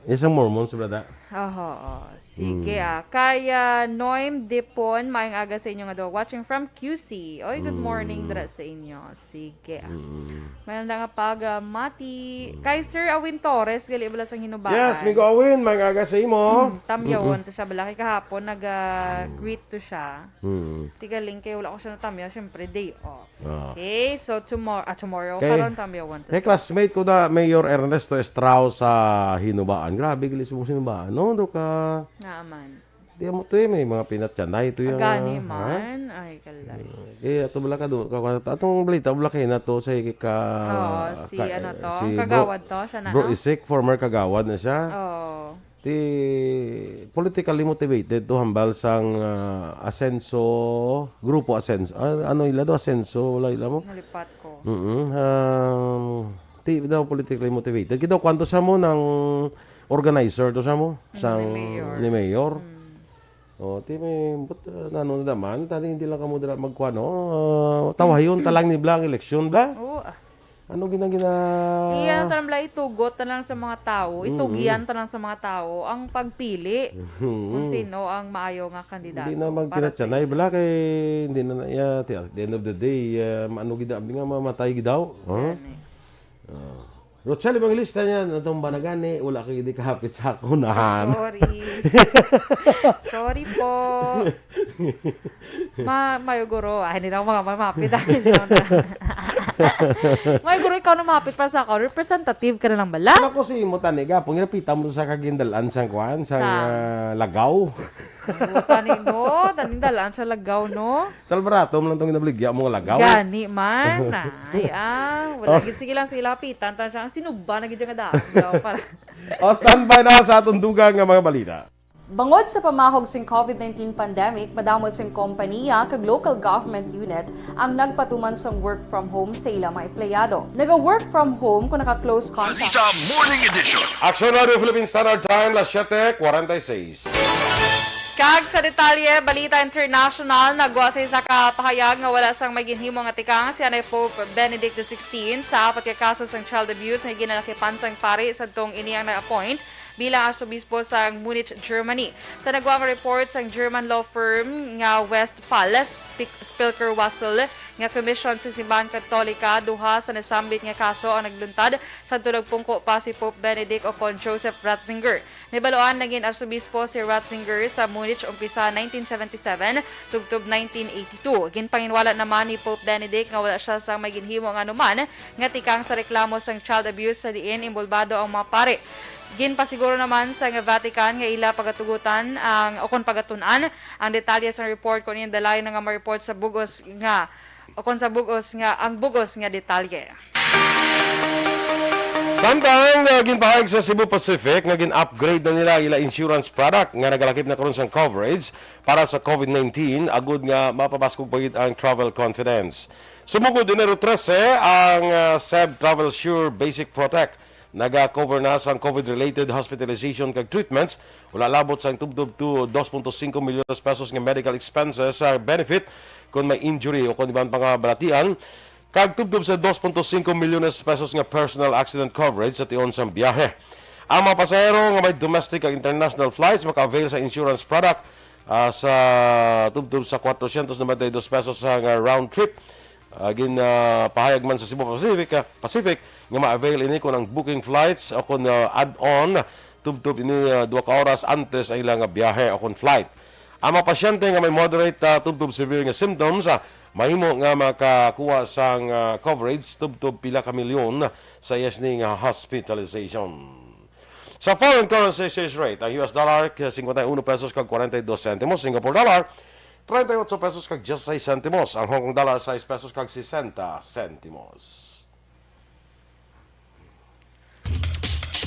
isang Mormon sa brada. Oho, oh. Sige, Mm. ah. Kay, ah, Noem Dipon, maayong aga sa inyo nga duha. Watching from Q C. Oy, good morning Mm. dira sa inyo. Sige, ah. Mm. Mayroon na nga pag, ah, mati. Mm. Kay Sir Awin Torres, gali bala sang Hinubaan. Yes, Migo Awin, maayong aga sa imo. Mm, tamyawon Mm-mm. to siya bala. Kay kahapon, nag, ah, Mm. greet to siya. Mm. Tigaling kay wala ko siya natamyaw, syempre, day off. Ah. Okay, so tomorrow, ah, tomorrow, Kay, karon tamyawan to kay sa classmate ko da, Mayor Ernesto Estrao sa Hinubaan. Grabe, gali sa mong Hinubaan, no? Do ka, Nga man. Di mo to eh, may mga pinatyanay to Ah, yung, gani ah, ha? man. Ay, kalay. Eh, ato bala ka do, ka, ka, atong balita, bala kayo na to, sa ka, Oo, si ka, ano to, si Bro, kagawad to, siya na, Bro no? Isik, former kagawad na siya. Oo. Ti, politically motivated to hambal sang, ah, Asenso, Grupo Asenso. Ah, ano ila do? Asenso, wala ila mo? Nalipat ko. Mm-mm. Um, ti daw politically motivated. Kita kwanto sa mo ng organizer to sa mo? Mm, Sang ni Mayor. ni Mayor. Mm. Oh, ti may, but, uh, nano naman, tani hindi lang kamo dira magkuano, uh, tawayon ta lang ni bla ang eleksyon, bla? Oo, ah. Ano gina-, gina- Iya, tanan bala, itugot na lang sa mga tao, Mm-mm. itugyan ta lang sa mga tao ang pagpili Mm-mm. kung sino ang maayo nga kandidato Hindi na para sa magkinatsanay, inyo. bla, kay hindi na, na, yeah, ti-, at the end of the day, uh, ano gid, abi nga, mamatay gid daw, huh? Gani. Ah. Rochelle Evangelista niya, natumba na gani, wala ka gid kahapit sa ako na. Ah, sorry. Sorry po. Ma-, mayo guro. Ay, hindi na ako mga mamapit. Ay, hindi na ako na. Mayo guro, ikaw na mapit para sa ako. Representative ka na lang bala? Ano ko si imo, tani, gapon, ginapita mo sa kagindalan sang kuan, sang, Sa? ah, lagaw. Oh, tani, no? Tani, dalaan sa lagaw, no? Tal barato mo lang tong ginabaligya mo nga lagaw. Gani man. Ay, ah, wala Oh. gid. Sige lang, sige, lapitan. Tan siya, ang sinugba na gid yung nga daan. Daw, para O, standby na sa atong dugang nga mga balita. Bangod sa pamahog sing covid nineteen pandemic, madamo sing kompanya kag local government unit ang nagpatuman sang work from home sa ila mga empleyado. Naga-work from home kung naka-close contact. Balita Morning Edition. Action Radio Philippine Standard Time, las siete cuarenta y seis. Kag sa detalye, balita international, nagwa sa isa ka pahayag nga wala sang may ginhimo nga tikang si Anay Pope Benedict the sixteenth sa apat ka kaso sang child abuse nga ginalakipan sang pari sadtong ini ang nag-appoint bilang arsobispo sa Munich, Germany. Sa nagwa nga report sang German law firm nga Westphal, Sp-, Spilker Wasel, nga commission sa Simbahan Katolika, duha sa nasambit nga kaso ang nagluntad sadto nagpungko pa si Pope Benedict o kon Joseph Ratzinger. Nahibaluan naging arsobispo si Ratzinger sa Munich umpisa nineteen seventy-seven tubtob nineteen eighty-two. Ginpanginwala naman ni Pope Benedict nga wala siya sang may ginhimo nga anuman nga tikang sa reklamo sang child abuse sa diin inbolbado ang mga pari. Ginpasiguro naman sa nga Vatican nga ila pagatugutan ang, o kon pagatun-an ang detalye sang report kon indalay na nga ma-report sa bug-os nga, o kon sa bug-os nga, ang bug-os nga detalye. Samtang, uh, ginpahayag sa Cebu Pacific nga gin-upgrade na nila ang ila insurance product nga nagalakip na karon sang coverage para sa covid nineteen, agud nga mapabaskog pa gid ang travel confidence. Sumugod Enero trese ang, uh, Seb Travel Sure Basic Protect. Naga-cover na sang covid-related hospitalization kag treatments, wala labot sang tubtob to dos punto singko milyones pesos nga medical expenses sa benefit kon may injury o kon iban pa nga balatian, kag tubtob sa dos punto singko milyones pesos nga personal accident coverage sa tion sang biyahe. Ang mga pasahero nga may domestic kag international flights maka-avail sa insurance product, ah, sa tubtob sa kwatrocientos noventa y dos pesos nga round trip. Ah, gin, ah, pahayag man sa Cebu Pacific, ah, Pacific nga ma-avail ini kon ang booking flights o kon, ah, add-on tubtob ini, ah, duha ka oras antes ang ilang, ah, biyahe o kon flight. Ang mga pasyente nga may moderate, ah, tubtob severe nga symptoms, ah, mahimo nga makakuha sang, ah, coverage tubtob pila ka milyon sa iya sini nga hospitalization. Sa foreign currency exchange rate, ang U S dollar, cincuenta y uno pesos kag cuarenta y dos centimos, Singapore dollar, treinta y ocho pesos kag dieciséis centimos, ang Hong Kong dollar, sais pesos kag sesenta centimos.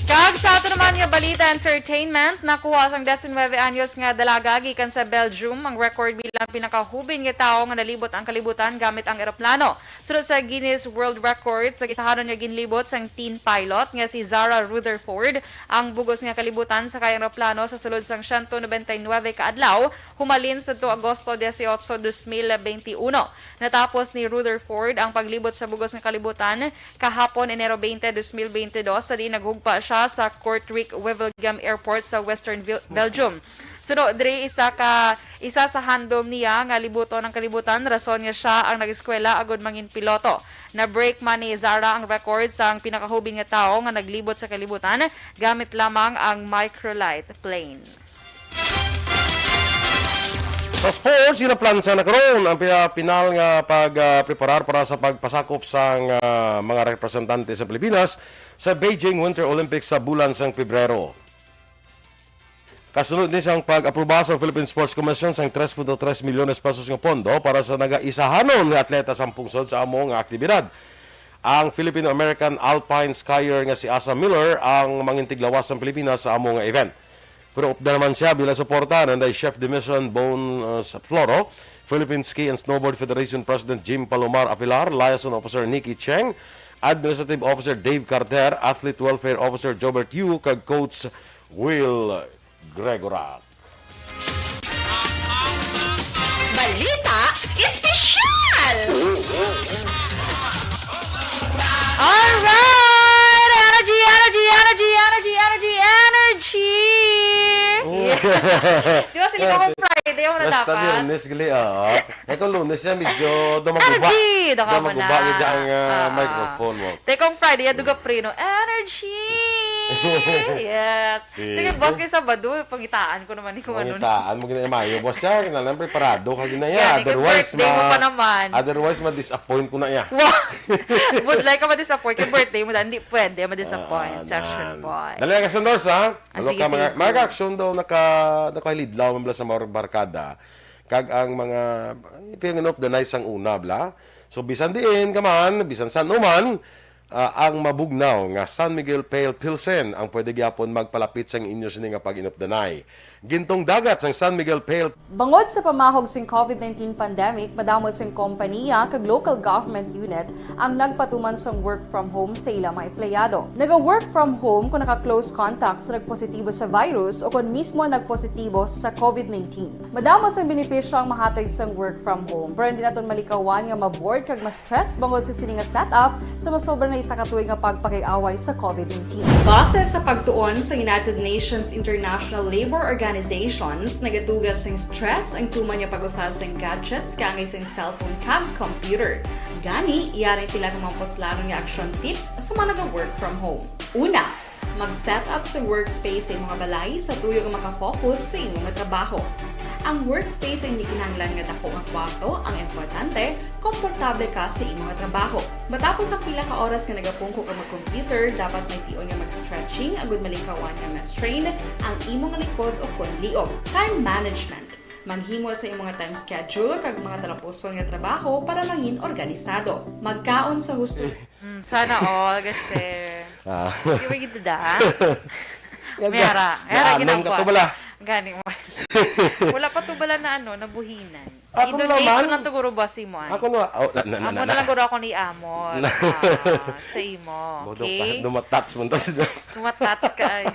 Kag sa ato Naman nga balita, entertainment, nakuha sang diecinuebe anyos nga dalaga gikan sa Belgium ang record bilang pinakahubin nga tawo nga nalibot ang kalibutan gamit ang eroplano. Sulod sa Guinness World Records, ang isahanon nga ginlibot sang teen pilot nga si Zara Rutherford ang bugos nga kalibutan sa kay eroplano sa sulod sang siyento nobenta y nuebe ka adlaw, humalin sadto Agosto dieciocho, dos mil beintiuno. Natapos ni Rutherford ang paglibot sa bugos nga kalibutan kahapon, Enero twenty, dos mil twenty-two, sa diin naghugpa siya sa Kortrijk Wevelgem Airport sa Western Vil-, Belgium. Suno diri, isa ka, isa sa handom niya nga libuton ang kalibutan, rason nga siya ang nag-eskwela agud mangin piloto. Na-break man ni Zara ang record sang pinakahubin nga tawo nga naglibot sa kalibutan gamit lamang ang microlight plane. Sa sports, ginaplansya na karon ang pina-, pinal nga pag, ah, preparar para sa pagpasakop sang, ah, mga representante sa Pilipinas sa Beijing Winter Olympics sa bulan sang Pebrero. Kasunod ni sang pag-aproba sang Philippine Sports Commission sang tres punto tres milyones pesos nga pondo para sa nagaisahanon nga atleta sang pungsod sa amo nga aktibidad. Ang Filipino-American alpine skier nga si Asa Miller ang mangintiglawas sang Pilipinas sa amo nga event. Pero upda naman siya bilang suporta nanday Chef de Mission Bone, uh, Floro, Philippine Ski and Snowboard Federation President Jim Palomar Afilar, Liaison Officer Nikki Cheng, Administrative Officer Dave Carter, Athlete Welfare Officer Jobert Yu, kag Coach Will Gregorak. Balita Espesyal! Alright! Energy, energy, energy, energy, energy, energy! Oh. Yeah. Di ba, sila ko Friday, wala Basta dapat. Biyernes, gali, ah. Ay, kung Lunes yan, medyo dumaguba. Energy! Dumaguba, dumaguba na. Yung dyan, ah, ah, microphone mo. Te, kung Friday, yan, duga preno. Energy! Yes. Sige. Sige, boss, kay Sabado, pangitaan ko naman ni kung ano. Pangitaan mo, ginaya mayo, boss, yan. Kinalang preparado ka, ginaya. Gani, kay otherwise, birthday mo ma-, pa naman. Otherwise, ma-disappoint ko na, ya. Wow! Budlay ka ma-disappoint. Kay birthday mo, hindi pwede ma-disappoint. Ah, section boy. Dali, action, Dors, ha? Ah, sige, sige. Mga action daw, naka-, naka-lead lang, mabla sa mga barkada. Kag ang mga, eh, pinganop the nice ang una, bla. So, bisan diin ka man, bisan san-o man, ah, ang mabugnaw nga San Miguel Pale Pilsen ang pwede gyapon magpalapit sang inyo sini nga pag-inupdanay. Gintong dagat sang San Miguel Pale. Bangod sa pamahog sing covid nineteen pandemic, madamo sing kompaniya kag local government unit ang nagpatuman sang work from home sa ila mga empleyado. Naga-work from home kung naka-close contact sa nagpositibo sa virus o kon mismo nagpositibo sa covid nineteen. Madamo sang benepisyo ang mahatag sang work from home, pero hindi naton malikawan nga ma-bored kag ma-stress bangod sa sini nga setup sa masobra na isa ka tuig nga pagpakig-away sa covid nineteen. Base sa pagtuon sa United Nations International Labor Organizations, nagaduga sing stress ang tuman nga pag-usa sing gadgets kaangay sing cellphone kag computer. Gani, yari pila ka mga puslanon nga action tips sa mga naga-work from home. Una, mag-set up sa workspace sa imong balay sa tuyo nga makafocus sa imong trabaho. Ang workspace ay hindi kinahanglan nga dako nga kwarto, ang importante, komportable ka sa imong trabaho. Matapos ang pila ka oras nga nagapungko ka mag-computer, dapat may tion nga mag-stretching agud malikawan nga ma-strain ang imong likod o kon liog. Time management. Maghimo sa imong time schedule kag mga talapuson nga trabaho para mangin organisado. Magkaon sa husto. Mm, sana all, gaste. Ah. Di ba gid da? Yan Mera, ba? Mera Naanom ka ginagawa. To bala? Gani mo. Wala pa to bala na ano, nabuhinan. Ako I-donate naman. Ko lang to, guro, boss, imo, ay. Ako na, oh, na, na, na, Amo na, na na. Lang, guro, ako ni Amon. Na. Ah, sa imo, Bodo ka, okay? Dumatats mo, tas Tumatats ka, ay.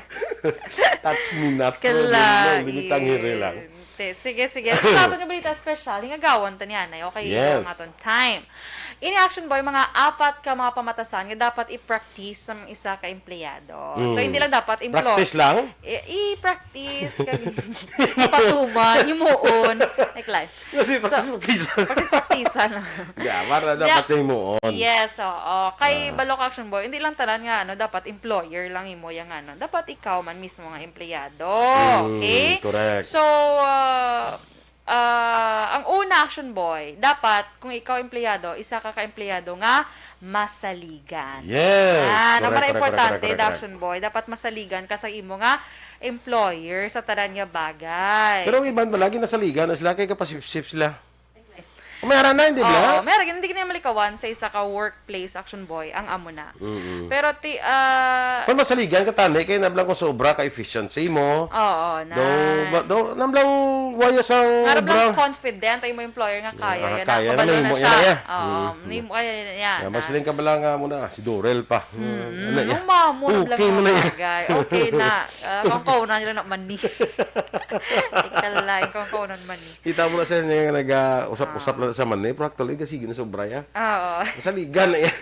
Touch me not. Kala, Hindi, hindi, hindi, tangiri lang. Te, sige, sige. So, sa aton nga balita special, hingagawan ta ni anay. Okay, Yes. Ang aton time. Ini action boy, mga apat ka mga pamatasan nga dapat i-practice sa isa ka empleyado. So, Mm. Hindi lang dapat employ-, Practice lang? I, i-practice, kag ipatuman, himuon. Like, like. Kasi So, practice, practice. Practice, practice lang. Yeah, para Yeah. Dapat yung himuon. Yes, oo. Kay Ah. Balok action boy, hindi lang tanan nga, ano, dapat employer lang imo yung, ano, dapat ikaw man mismo nga empleyado. Mm, Okay? Correct. So, ah, Ah, ang una, action boy, dapat kung ikaw empleyado, isa ka ka-empleyado nga masaligan. Yes. Ah, correct, correct, importante, correct, correct, action boy, dapat masaligan ka sa imo nga employer sa tanan nga bagay. Pero ang iban ba lagi nasaligan na sila kay kapasipsip sila? May ara na, hindi ba? Oo, meron, hindi ka na malikawan sa isa ka workplace, Action Boy, ang amo na. Mm-mm. Pero ti, ah, Kung masaligan ka tani, kay nablang ko sobra ka efficiency mo. Oo, na. Do, ba, do, nablang waya sang Ngarab lang obra. Confident ay mo employer nga kaya Ah, yan. Kaya na, Kabalo na nahimo siya. na, ya. Oo, Mm. nahimo kaya yan. Ya, mas ling ka bala nga mo na, si Dorel pa. Mm, Ano ya? Uma mo lang Okay mo na mga ya. bagay. Okay na. Ah, kung kaunan nila na mani. Ikalay, kung kaunan mani. Kita mo na sa inyo nga nag-usap-usap lang sa mani, pero actually, kasi na sobra ya. Oo. Masaligan na ya.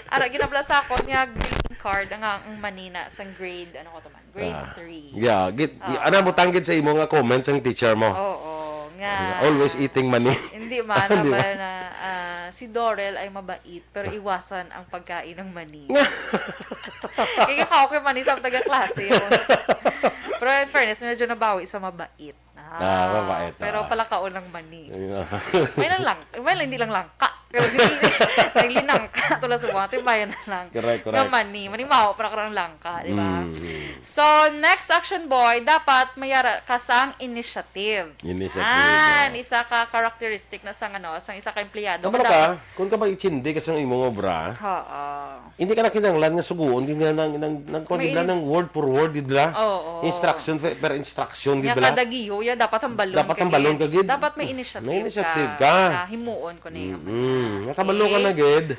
Ara, ginabla sa akon nga green card, ang, ang mani na, sang grade, ano ko to man? Grade Ah. three. Yeah, git, Ah. Ano mo tanggid sa imo nga comment sang teacher mo? Oo, nga. Always eating mani. Hindi man, Di ba? Ba na, ah, si Dorel ay mabait, pero iwasan ang pagkain ng mani. Kaya ka okay mani sa taga klase. Pero in fairness, medyo nabawi sa mabait. Ah, mabait, Pero ah. Palakaon ng mani. Yeah. May lang lang, may lang, hindi lang langka. Pero sige, naglinangka. Tula sa buwan, timbayan na lang. Correct, Nga correct. mani, manimaho para ka ng langka, di ba? Mm. So, next action boy, dapat mayara ka sang initiative. Initiative, Ah, yeah. Isa ka characteristic na sang ano, sang isa ka empleyado. Kabalo Dapat- ka, kung ka mag-ichindi ka sa imong obra, Oo. hindi ka na kinahanglan nga suguon, hindi na nang, nang, nang, kung May di na ini- nang word for word, di ba? Oo. Instruction per, per instruction, di Nga ba? kada giyo, ya, dapat ang balon Dapat ka ang balon gid. ka gid. Dapat may initiative, May initiative ka. Na himuon ko na yung Mm, nakabalo ka na gid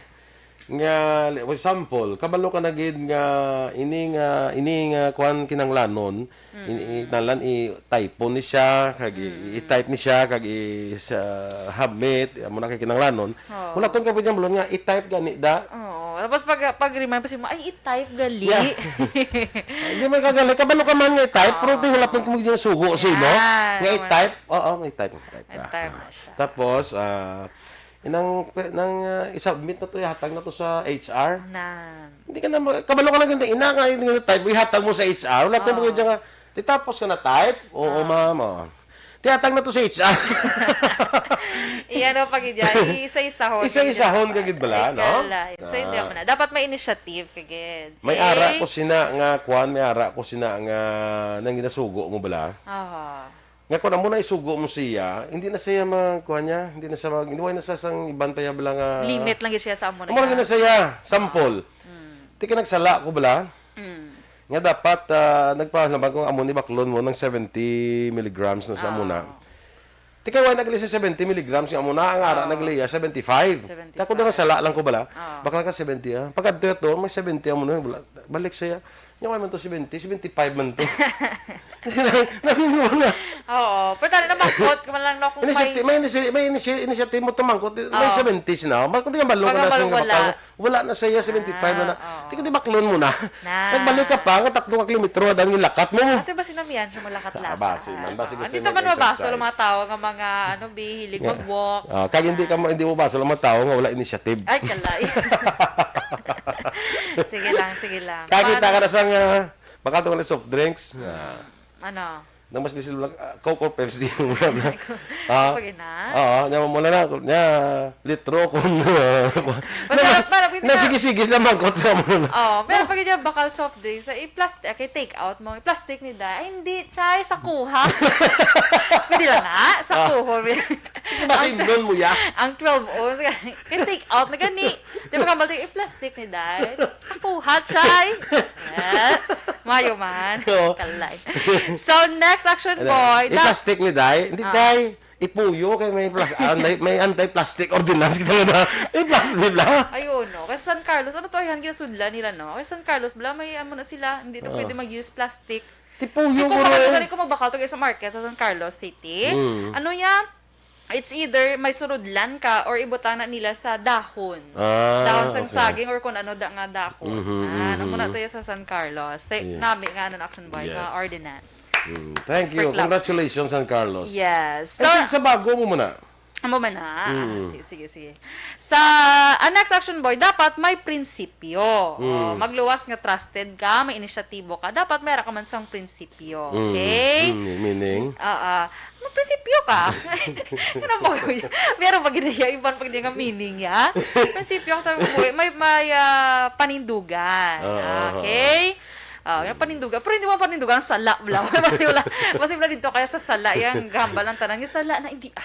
nga, for example, kabalo ka na gid nga ini nga ini nga kuan kinahanglanon, ini, i-, nalan i-typo ni siya, kag i-, i-type ni siya, kag i-, sa habmit, amo na kay kinahanglanon. Oo. Hulaton ka pwede ang balon nga i-type gani da. Oo. Tapos pag pag remind pa si mo, ay, i-type gali. Yeah. Hindi man kagali, kabalo ka man nga i-type, pero di hulaton ko mo dyan sugo sa imo. Yan, Nga oo. I-type, oo, may type, may type ka. I-type na siya. Tapos, ah, inang, nang ah, i-submit na to, ihatag na to sa H R. Nan. Hindi ka na, ma- kabalo ka na ganda, ina nga, hindi nga type, ihatag mo sa H R. Wala tayo Oo. mga dyan nga, "Titapos ka na type?" "Oo, ma'am." Oh. Tihatag na to sa H R. Iyan ang pag-idya. Isa-isahon. Isa-isahon ka gid bala, no? So, hindi Ah. mo na. Dapat may initiative ka gid. May Okay? Ara ko sina nga, kwan, may ara ko sina nga, nang ginasugo mo bala. Aha. Nga kung amo na isugo mo siya, hindi na siya mag, kuha niya, hindi na siya mag, hindi na siya sang iban pa niya bala nga Limit lang gid siya sa amo na Amo lang iya. na siya, sample. Ti ka nagsala ko bala, Mm. nga dapat, ah, nagpahalaman ko amo ni baklon mo ng seventy milligrams na sa amo na. Ah. Ti kay wala nagli sa seventy milligrams nga amo na, ang ara Ah. nagli ya seventy-five. Seventy-five. Ako na sala lang ko bala, Ah. bakla ka seventy, ah. Pagkadto to, may seventy amo na, bala-, balik siya. Nya, wala man to seventy, seventy-five man to. Namin mo na. Oo. Pero tali na, mangkot ka man lang, no, kung Initiative, may... may initi-, may initi-, initiative mo tumangkot, may Oo. seventies na. Bakit di ka balon Pag na ang sa balon, mga wala. tao? Wala na siya, seventy-five na na. Ah, oo. Di ko di baklon mo na. Na. Nagbalik ka pa, nga tatlo ka kilometro, dahil nilakat mo. Ate, ba sinamihan siya malakat-lakat? Ah, basi man, basi Oo. gusto Hindi niya naman mabaso mag-exercise. ang mga tao nga mga, ano, bihilig Yeah. mag-walk. Ah, kag hindi ka ma-, hindi mo baso ang mga tao nga wala initiative. Ay, kalay. Sige lang, sige lang. Kakita ka Paano? Na sa nga, baka ito nga soft drinks. Ah. Ano? Nang mas disil lang, ah, Coke or Pepsi yung wala na. Ah, Pag ina? Oo, nya mo na na, nya, litro kung, Wala, parang hindi na- nasigisigis na mangkot sa mo na. Oh, pero pag niya bakal soft drinks, i-plastic, okay, take out mo, i-plastic ni da. Ay, hindi, chai, sa kuha. Pwede lang na, sa kuha. Basta imnon mo ya. Ang twelve ounce, kay take out na gani. Di ba kambal, i-plastic ni da. Sa kuha, chai. Eh, mayo man. Oo. Kalay. So, next action, Ano, boy. Da- i-plastic ni Day? Hindi, Ah. Day. Ipuyo kay may plas-, anti, may anti-plastic ordinance kita na. I-plastic nila. Ayun, no. Kasi San Carlos, ano to, ayan, ginasudlan nila, no? Kasi San Carlos, bala, may ano na sila, hindi to Oo. Pwede mag-use plastic. Ipuyo Di ko ko makita rin. Gani ko magbakal to sa market sa San Carlos City. Mm. Ano yan? It's either may surudlan ka or ibutana nila sa dahon. Ah, Dahon sang okay. Saging or kung ano da nga dahon. Mhm, Ah, ano mhm. Muna to yung sa San Carlos. Say, Yeah. Nami nga ano, action boy, Yes. nga ordinance. Mm, thank you. Sprinkle. Congratulations, San Carlos. Yes. So, So, sa bago mo muna. Amo man na. Mm. Okay, sige, sige. Sa, ang next action boy, dapat may prinsipyo. Mm. Oh, magluwas nga trusted ka, may inisyatibo ka. Dapat may ka man sang prinsipyo. Mm, Okay? mm, meaning? Oo. May prinsipyo ka. Ano ba yun? Meron pa gid iya, iban pa gid nga meaning, ya? Prinsipyo ka sa buhay. May, may ah, panindugan. Oo, oo, Okay? Oh, yung panindugan. Pero hindi mo panindugan, sala, bla. Mas wala, mas wala dito kaya sa sala. Yung gambal ng tanan. Yung sala na, hindi, ah.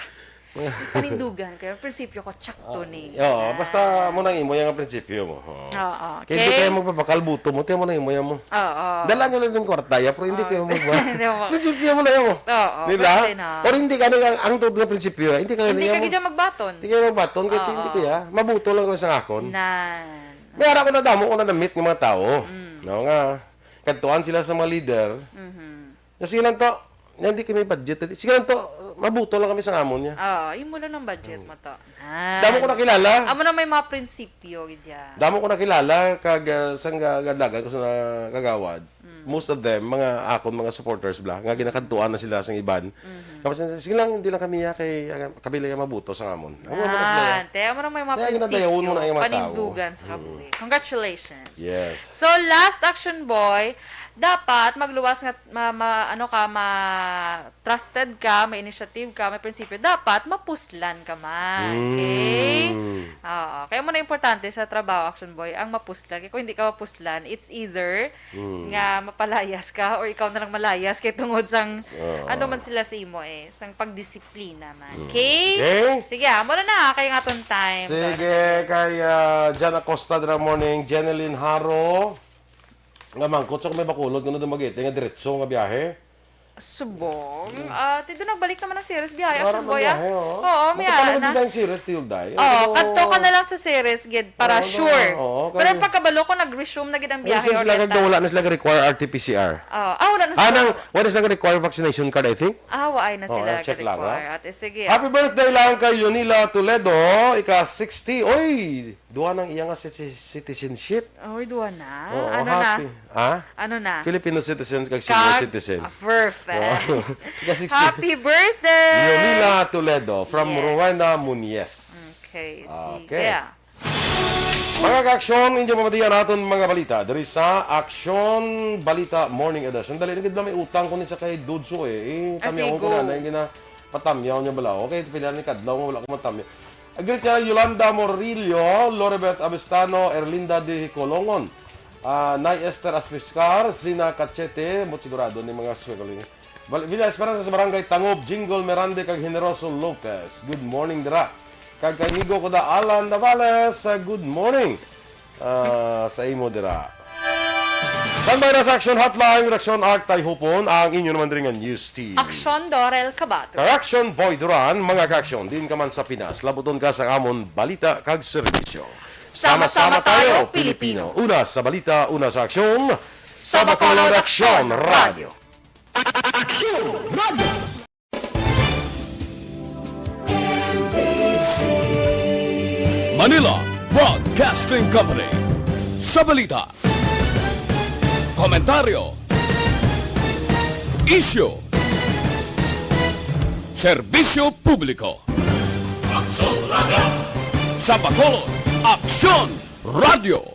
Panindugan kayo. Prinsipyo ko, tsakto ni. Oo, basta mo nang imo yung prinsipyo mo. Oo. Oo, Kaya hindi okay. kayo magpapakal, buto mo, tiyan mo nang imo yung mo. Oo. Dala nyo lang yung kwarta, ya, pero hindi Oo. kayo magwa. Hindi mo. Prinsipyo mo na yun. Oo, Di ba? pwede na. Or hindi ka na ang, ang tuod nga prinsipyo, hindi ka Hindi na ka yung gidya magbaton. Hindi kayo magbaton, kahit Oo. hindi ko ya. Mabuto lang ko sa akon. Nan. May ara ko na damo ko na na-meet ng mga tao. Mm. No, nga, kadtuan sila sa mga leader. Mhm. Na sige lang to, nga hindi kami budget. Sige lang to, mabuto lang kami sa amon niya. Oo, imo lang ang budget mo to. Ah. Damo ko nakilala. Amo na may mga prinsipyo, gid ya. Damo ko nakilala, kag, ah, sang ga-, gadagan ko sa mga kagawad. Mm. Most of them, mga akon, mga supporters bla, nga ginakadtuan na sila sang iban. Mhm. Tapos, sige lang, hindi lang kami ya kay, ah, kami lang yung mabuto sa amon. Ang mga Ah, mga te, amo na may mga Kaya ginadayawon mo na prinsipyo, yung mga tao. panindugan sa Mm. kabuhi. Congratulations. Yes. So, last action boy, dapat magluwas nga ma, ma, ano ka, ma, trusted ka, may initiative ka, may prinsipyo, dapat mapuslan ka man. Okay? Mm. Oo. Kaya mo na importante sa trabaho, action boy, ang mapuslan. Kaya kung hindi ka mapuslan, it's either Mm. nga mapalayas ka or ikaw na lang malayas kay tungod sang Oo. ano man sila sa imo eh, sang pagdisiplina man. Mm. Okay? Okay. Sige, amo na na kay ang aton time. Sige, kay, ah, Jan Acosta, good morning. Jeneline Haro, nga mangkot sa kung may Bacolod, nga na Dumaguete, nga diretso nga biyahe. Subong. Ah, ti, doon nagbalik naman ang series biyahe, Wala Action man Boy, ah. biyahe, oo. Oo, may Magkapalo ara na. Di ba yung series, Tiyulday? Oo, Pero kadto ka na lang sa series, gid, para Oo, sure. oo, Pero kaya yung pagkabalo ko, nag-resume na gid ang Pero biyahe sila or sila rental. Wala na sila require R T P C R. Oo. Ah, wala na Ah, sila. nang, wala sila require vaccination card, I think? Ah, waay na Oo, sila check lang, require. ha? Ate, sige. Happy birthday lang kay Leonila Toledo, ika sixty. Oy, duha nang iya nga citi-, citizenship. Oy, duha na. Oo, Ano na? happy. Ha? Ano na? Filipino citizens kag senior Kag, citizen. ah, perfect. Oo. Ika sixty. Happy birthday! Leonila Toledo from Yes. Rowena Muñez. Okay, sige. Okay. Mga ka-aksyon, inyo mamatian aton mga balita diri sa Aksyon Balita Morning Edition. Dali na gid lang may utang ko ni sa kay Dudso eh. Eh, Ah, tamyaw ko sigo. na, na yung ginapatamyaw niya bala. Okay, pila ni kadlaw nga wala ko matamyaw. Greet niya Yolanda Morillo, Loribeth Abestano, Erlinda de Colongon, ah, Nay Esther Aspiscar, Zina Cachete, mo sigurado ni mga sweldo ni Val-, Villa Esperanza sa Barangay Tangob, Jingle Mirande kag Generoso Lopez. Good morning dira. Kag kay amigo ko da Alan Navales, ah, good morning, ah, sa imo dira. Standby na sa Action Hotline, Reaction Act, tay hupon ang inyo naman diri nga news team. Aksyon Dorel Cabato. Kag Action Boy Duran, mga ka-aksyon, din ka man sa Pinas, labuton ka sa amon balita kag serbisyo. Sama-sama tayo, Pilipino. Una sa balita, una sa aksyon. Sa Bacolod Aksyon Radio. Aksyon Radio. Manila Broadcasting Company. Sa balita, komentaryo, isyu, serbisyo publiko. Aksyon Radio. Sa Bacolod, Aksyon Radio.